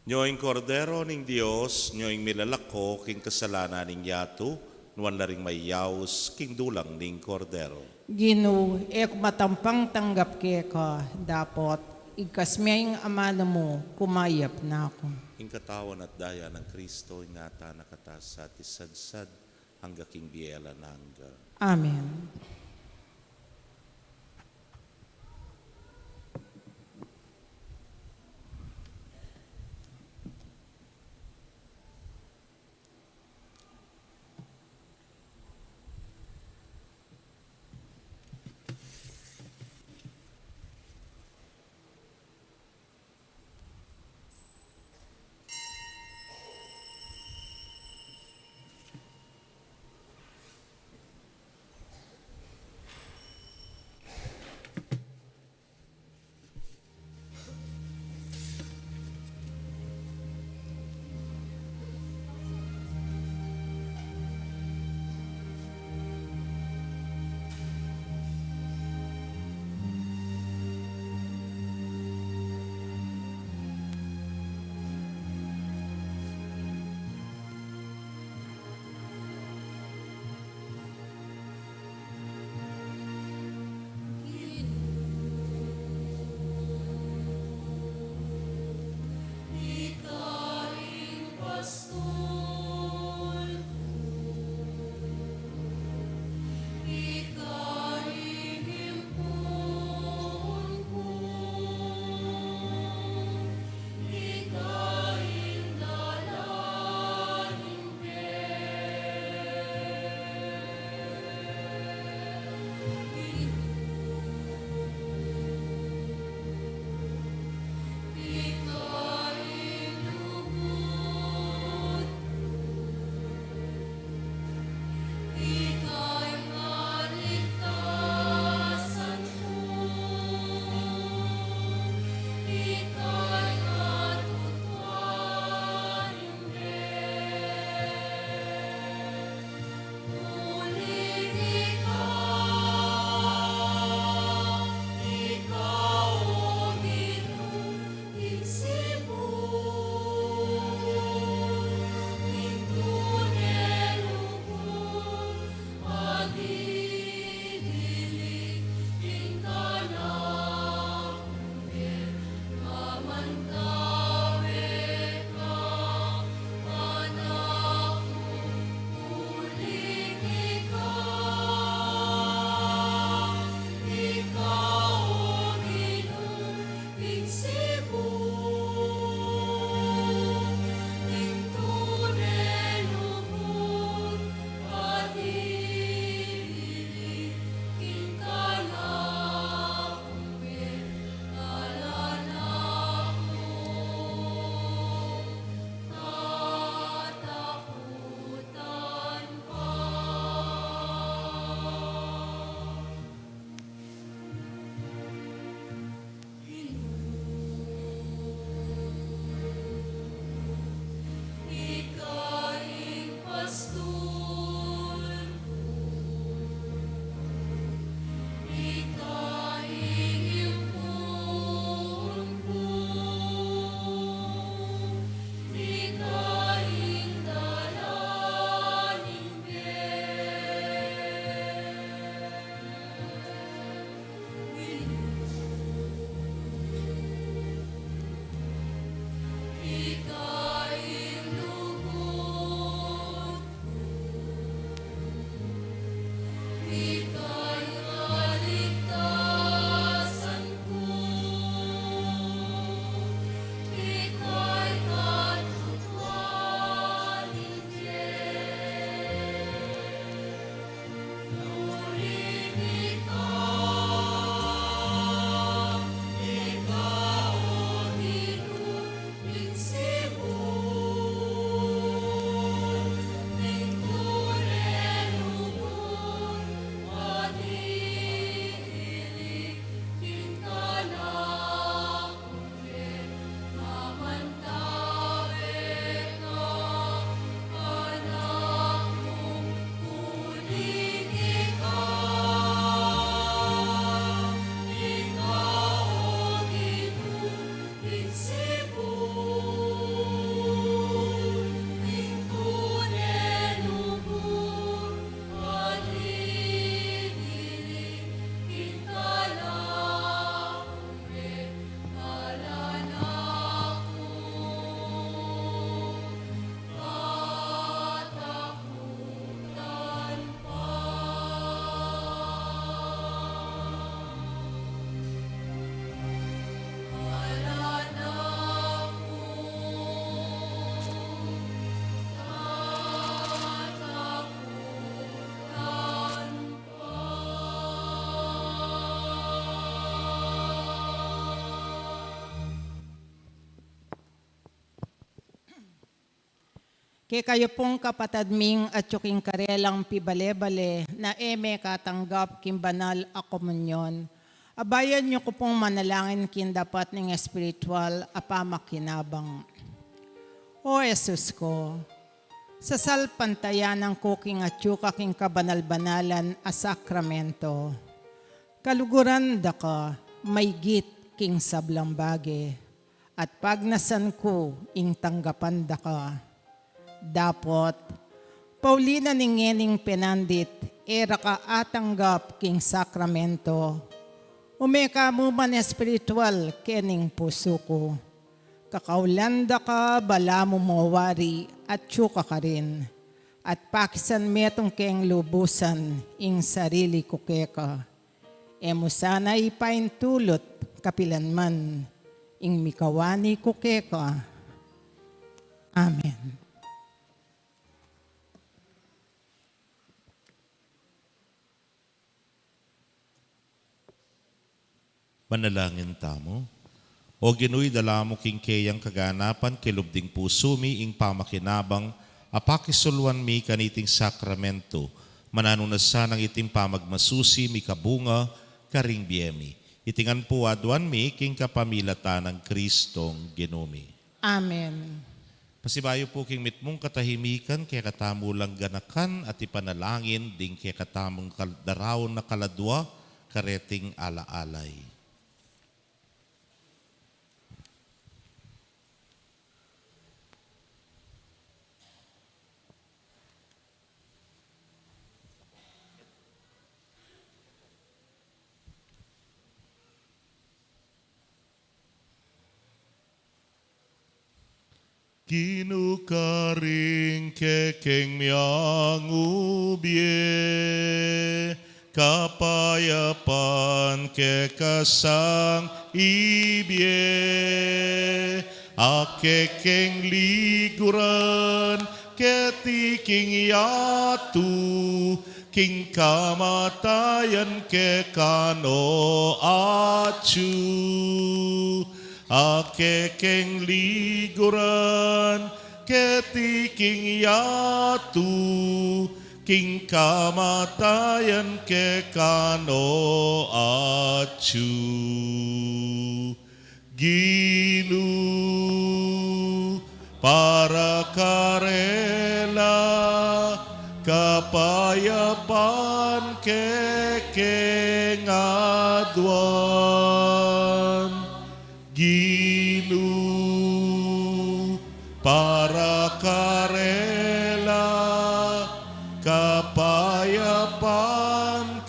Nyo ing Kordero ning Dios, nyo ing milalako king kasalanan ning yatu, nuan la ring mayaus king dulang ning Kordero. Ginu, e ku matampang tanggap keka, dapot igkas me ing amanu mu, kumayap na ku. Ing katawan at daya nang Kristo, ingatan na kata sa at isadsad angga king bie alang angga. Amen. Kekayu pung kapatad ming atyu king karelang pibale-bale na e mekatanggap king banal a komunyon, abayan yu ku pung manalangin king dapat ning espiritual a pamakinabang. O Jesus ku, sasalpantayanan ku king atyu ka king kabanal-banalan a sakramento. Kaluguran da ka maygit king sablang bage, at pagnasan ku ing tanggapan da ka. Dapot, pauli na ning ngening penandit, e ra ka atanggap king sakramento, ume ka mu man espiritual kening pusu ku. Kakaulan da ka balamu mo wari atyu ka karin, at pakisan metung keng lubusan ing sarili ku keka. E mu sana ipaintulut kapilan man ing mikawani ku keka. Amen. Manalangin tamu. O Ginu, idala mu king keyang kaganapan king lub ding pusu mi ing pamakinabang a pakisuluan mi kaniting sakramento. Mananu na sanang iting pamagmasusi mikabunga karing bie mi. Iti ngan pu aduan mi king kapamilatan nang Kristong Ginu mi. Amen. Pasibayu pu king mitmung katahimikan, kekatamu lang ganakan at ipanalangin ding kekatamung kal-, daraun a kaladua kareting ala-alay. Ginu, karing kekeng miangubie, kapayapan keka sang ibie, a kekeng liguran keti king yatu, king kamatayan keka no atyu. A kekeng liguran keti king yatu, king kamatayan keka no atyu. Ginu, para karela, kapayapan kekeng aduan. Ginu, para karela, kapayapan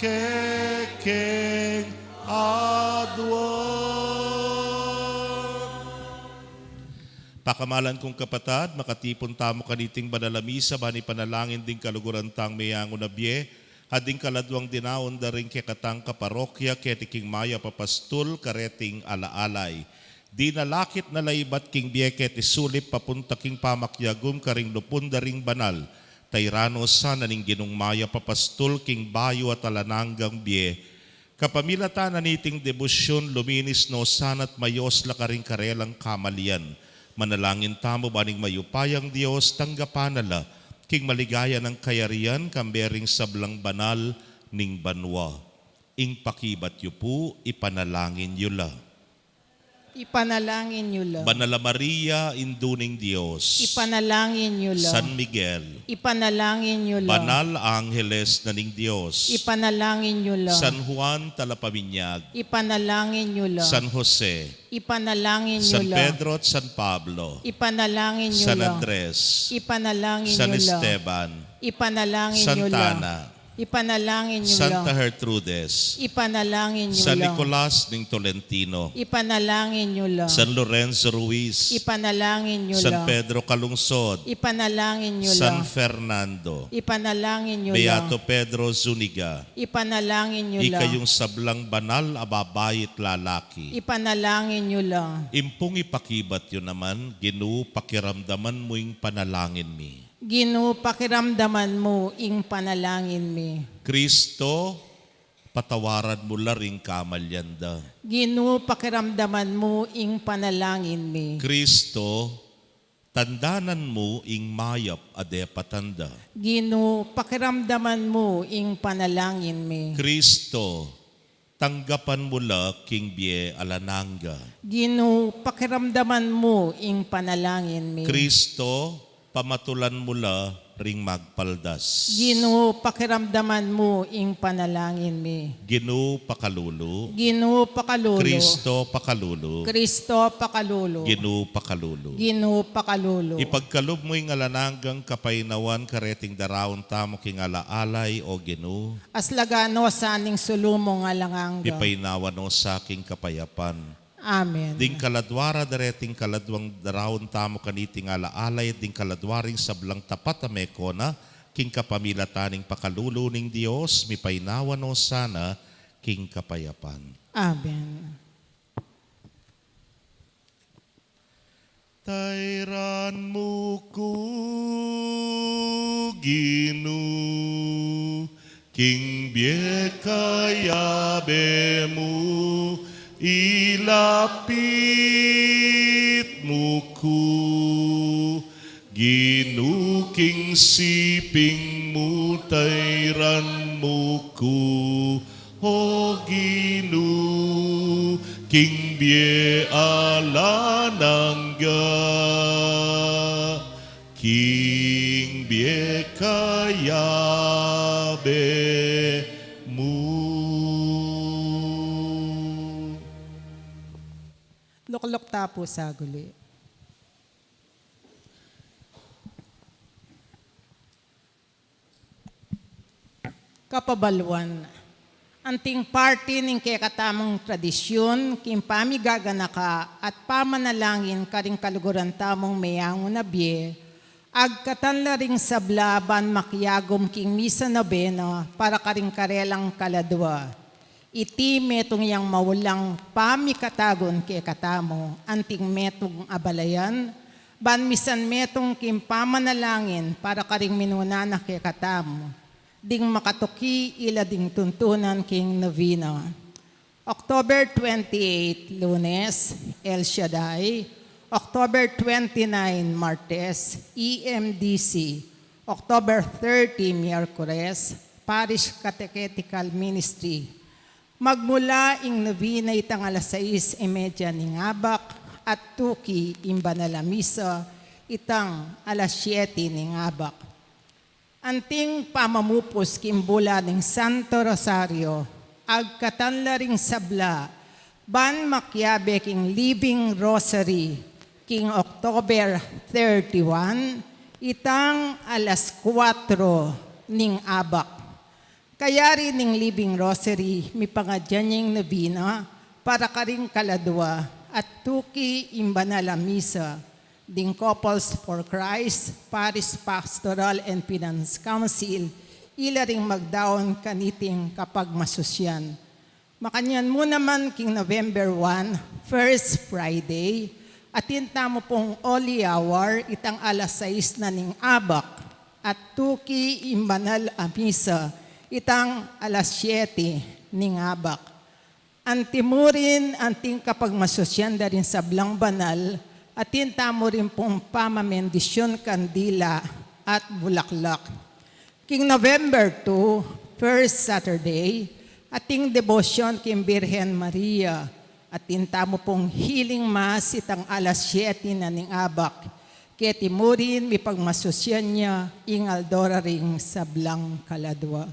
kekeng aduan. Pakamalan kung kapatad, makatipun tamu kaniting banal a misa ban ipanalangin ding kaluguran tang meangu na bie, at ding kaladuang dinaun da ring kekatang kaparokya keti king mayap a pastul kareting ala-alay. Dinalakit na la ibat king bie keti sulip papunta king pamakiagum karing lupun da ring banal. Tairan no sana ning Ginung mayap a pastul king bayu at alang anggang bie. Kapamilatan na niting debosyun, luminis no sana't mayos la karing karelang kamalian. Manalangin tamu ban ing mayupayang Dios tanggapan na la king maligaya nang kayarian kambe ring sablang banal ning banua. Ing pakibat yu pu, ipanalangin yu la. Ipanalangin yu la. Banal a Maria, Indu ning Dios. Ipanalangin yu la. San Miguel. Ipanalangin yu la. Banal a Angeles na ning Dios. Ipanalangin yu la. San Juan Talapaminyag. Ipanalangin yu la. San Jose. Ipanalangin yu la. San Pedro at San Pablo. Ipanalangin yu la. San Andres. Ipanalangin yu la. San Esteban. Ipanalangin yu la. Santa Ana. Ipanalangin yu la. Santa Gertrudes. Ipanalangin yu la. San Nicolas ning Tolentino. Ipanalangin yu la. San Lorenzo Ruiz. Ipanalangin yu la. San Pedro Calungsod. Ipanalangin yu la. San Fernando. Ipanalangin yu la. Beato Pedro Zuniga. Ipanalangin yu la. Ikayung sablang banal a babai at lalaki. Ipanalangin yu la. Impung ipakibat yu naman, Ginu, pakiramdaman mu ing panalangin mi. Ginu, pakiramdaman mu ing panalangin mi. Kristo, patawaran mu la ring kamalian da. Ginu, pakiramdaman mu ing panalangin mi. Kristo, tandanan mu ing mayap a depatan da. Ginu, pakiramdaman mu ing panalangin mi. Kristo, tanggapan mu la king bie alang angga. Ginu, pakiramdaman mu ing panalangin mi. Kristo, pamatulan mu la ring magpaldas. Ginu, pakiramdaman mu ing panalangin mi. Ginu, pakalulu. Ginu, pakalulu. Kristo, pakalulu. Kristo, pakalulu. Ginu, pakalulu. Ginu, pakalulu. Ipagkalub mu ing alang anggang kapaynawan kareting daraun tamu king ala-alay, O Ginu. Aslagan no sa ning sulu mung alang angga. Mipaynawa no sa king kapayapan. Amen. Ding kaladwa ra dareting kaladwang daraun tamu kaniting ala-alay, ding kaladwa ring sablang tapat a meko na, king kapamilatan ning pakalulu ning Dios, mipaynawa no sana king kapayapan. Amen. Tairan mu ku, Ginu, king bie kayabe mu, ilapit mu ku, Ginu, king siping mu, tairan mu ku, O Ginu, king bie alang angga, king bie kayabe mu. Lukluk ta pu sa guli. Kapabaluan, anting parti ning kekatamung tradisyun king pamigaganaka at pamanalangin karing kaluguran tamung meangu na bie, agkatan la ring sabla ban makiagum king misa nobena para karing karelang kaladwa. Iti metung yang maulang pamikatagun kekatamu, anting metung abalayan, ban misan metung king pamanalangin para karing minuna na kekatamu, ding makatuki ila ding tuntunan king novena. October twenty-eight, Lunes, El Shaddai. October twenty-nine, Martes, E M D C. October thirty, Miyerkures, Parish Catechetical Ministry. Magmula ing novena itang alas sais y media ning abak, at tuki ing banal a misa itang alas siyete ning abak. Anting pamamupus king bula ning Santo Rosario, agkatan la ring sabla ban makiabe king Living Rosary king October thirty-one, itang alas kuwatro ning abak. Kayari ning Living Rosary, mipangadya ning novena para karing kaladwa at tuki ing banal a misa ding Couples for Christ Parish Pastoral and Finance Council, ila ring magdaun kaniting kapagmasusyan. Makanyan mu naman king November one, First Friday, atin tamu pung Holy Hour, itang alas sais na ning abak, at tuki ing banal a misa, itang alas siyete ning abak. Antimurin, anting kapagmasusyan da ring sablang banal, atin tamu rin pung pamamendisyun kandila at bulaklak. King November two, first Saturday, ating debosyon king Birhen Maria, Atin tamu pung healing mass itang alas siyete na ning abak. Keti murin mipagmasusyan ya ing aldo ra ring sablang kaladua.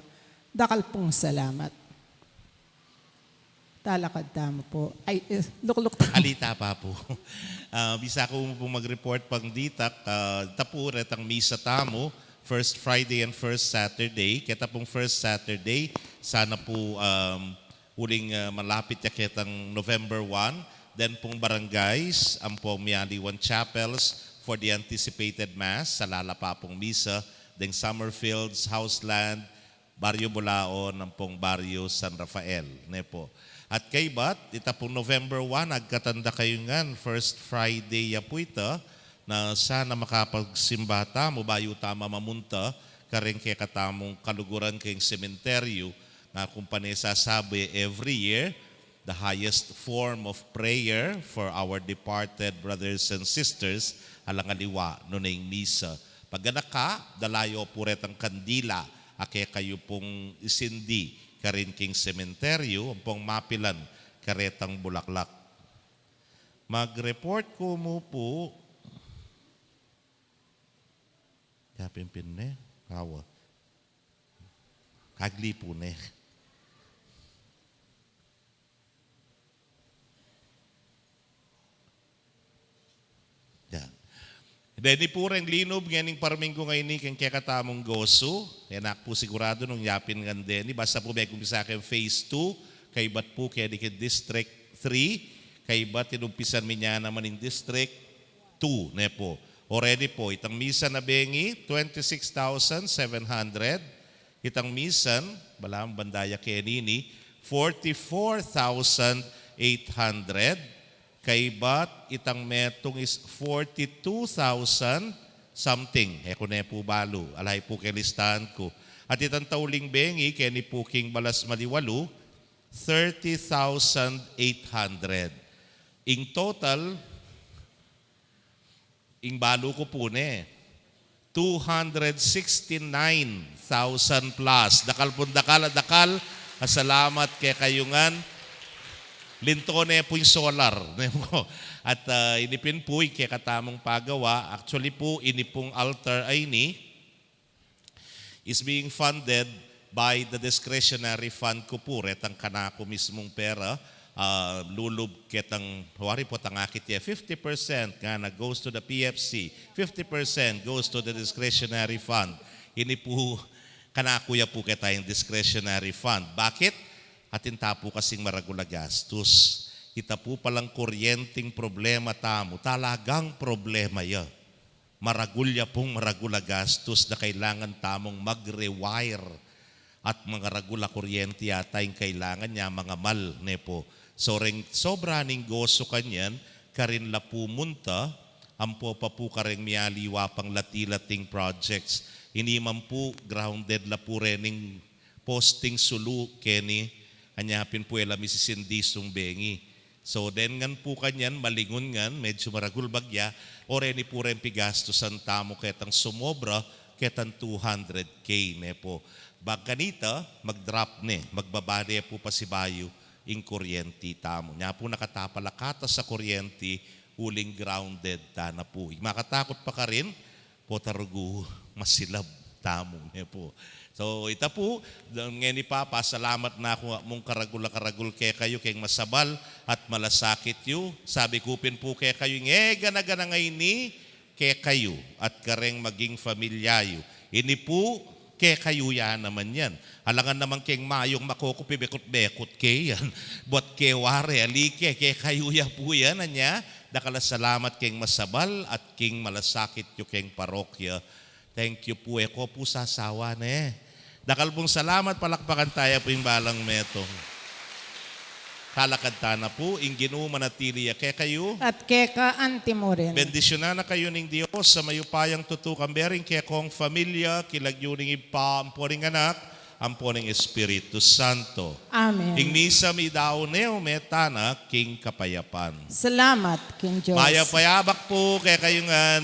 Dakal pung salamat. Talakad tamu pu. Ay, eh, lukluk tamu. Alita pa pu. Ah, bisa ku mu pung mag-report pang ditak, ah, ita pu retang misa tamu, first Friday and first Saturday. Keta pung first Saturday, sana pu, um, uling, ah, malapit ya ketang November one, den pung barangays, ampong mialiwang chapels for the anticipated mass, salala pa pung misa, deng Summerfields, Houseland, Barrio Bulaon, ampong Barrio San Rafael, ne pu. At kaybat, ita pung November one, agkatan da kayu ngan, first Friday ya pu ita, na sana makapagsimba tamu bayu tamu mamunta kareng kekatamung kaluguran keng sementeryu, na kung pane sasabi every year, the highest form of prayer for our departed brothers and sisters, alang aliwa nune ing misa. Pagganaka, dala yu pu retang kandila, a kekayu pung isindi karin king sementeryu, ampong mapilan karetang bulaklak. Mag-report ku mu pu. Kapimpin ne, awa. Agli pu ne. Yan. Deni pu reng linub ngening parminggu ngeni keng kekatamung gosu. E na ku pu siguradu nung yapin ngan deni. Basta pu megumpisa keng phase two, kaybat pu keni keng District three, kaybat inumpisan mi na naman ing District two, ne pu. Already pu, itang misan a bengi, twenty-six thousand seven hundred. Itang misan, balamu banda ya kenini, forty-four thousand eight hundred. Kaybat, itang metung is forty-two thousand something. E ku ne pu balu, ala ya pu keng listahan ku. At itang tauling bengi, keni pu king balas maliwalu, thirty thousand eight hundred. Ing total, ing balu ku pu ne, two hundred sixty-nine thousand plus. Dakal pung dakal a dakal a salamat kekayu ngan. Linto ne pu ing solar, ne pu. At, ah, ini pin pu ing kekatamung pagawa. Actually pu, ini pung altar a ini is being funded by the discretionary fund ku pu, retang kanaku mismung pera, ah, lulub ketang, wari pu tang akit ya, fifty percent ngana goes to the P F C, fifty percent goes to the discretionary fund. Ini pu, kanaku ya pu keta ing discretionary fund. Bakit? Atin ta pu kasing maragul a gastus. Ita pu palang kuryenting problema tamu, talagang problema ya. Maragul ya pung maragul a gastus na kailangan tamung mag-rewire. At maragul a kuryente yata ing kailangan ya, mangamal, ne pu. So, reng sobra ning gosu kanyan, karin la pu munta, ampo pa pu kareng mialiwa pang lati-lating projects. Ini man pu, grounded la pu rening posting sulu keni, anya pin pu e la misisindi sung bengi. So, den ngan pu kanyan, malingun ngan, medyu maragul bagya, o reni pu reng pigastusan tamu ketang sumobra, ketang two hundred K, ne pu. Bang kanita, mag-drop ne, magbaba ne pu pasibayu ing kuryente tamu. Nya pu nakatapal a katas a kuryente, uling grounded ta na pu. Ing makatakut pa karin, pota rugu masilab tamu, ne pu. So, ita pu, ngeni pa, pasalamat na ku mung karagul a karagul kekayu keng masabal at malasakit yu. Sabi ku pin pu kekayu, ing e gana-gana ngeni kekayu at kareng maging familia yu. Ini pu, kekayu ya naman yan. Alangan naman keng mayung makuku pibekut-bekut ke yan. Buat ke wari, ali ke, kekayu ya pu yan, anya. Dakal a salamat keng masabal at keng malasakit yu keng parokya. Thank you pu, e ko pu sasawa ne. Dakal pung salamat, palakpakan taya pu ing balang metung. Kalakad ta na pu, ing Ginu manatili ya kekayu. At keka antimurin. Bendisyunan na kayu ning Dios a mayupayang tutu, kambe ring kekong familia, king lagyu ning Ibpa, ampo ning Anak, ampo ning Espiritu Santo. Amen. Ing misa mi daun ne, ume tana king kapayapan. Salamat king Dios. Mayap a abak pu kekayu ngan.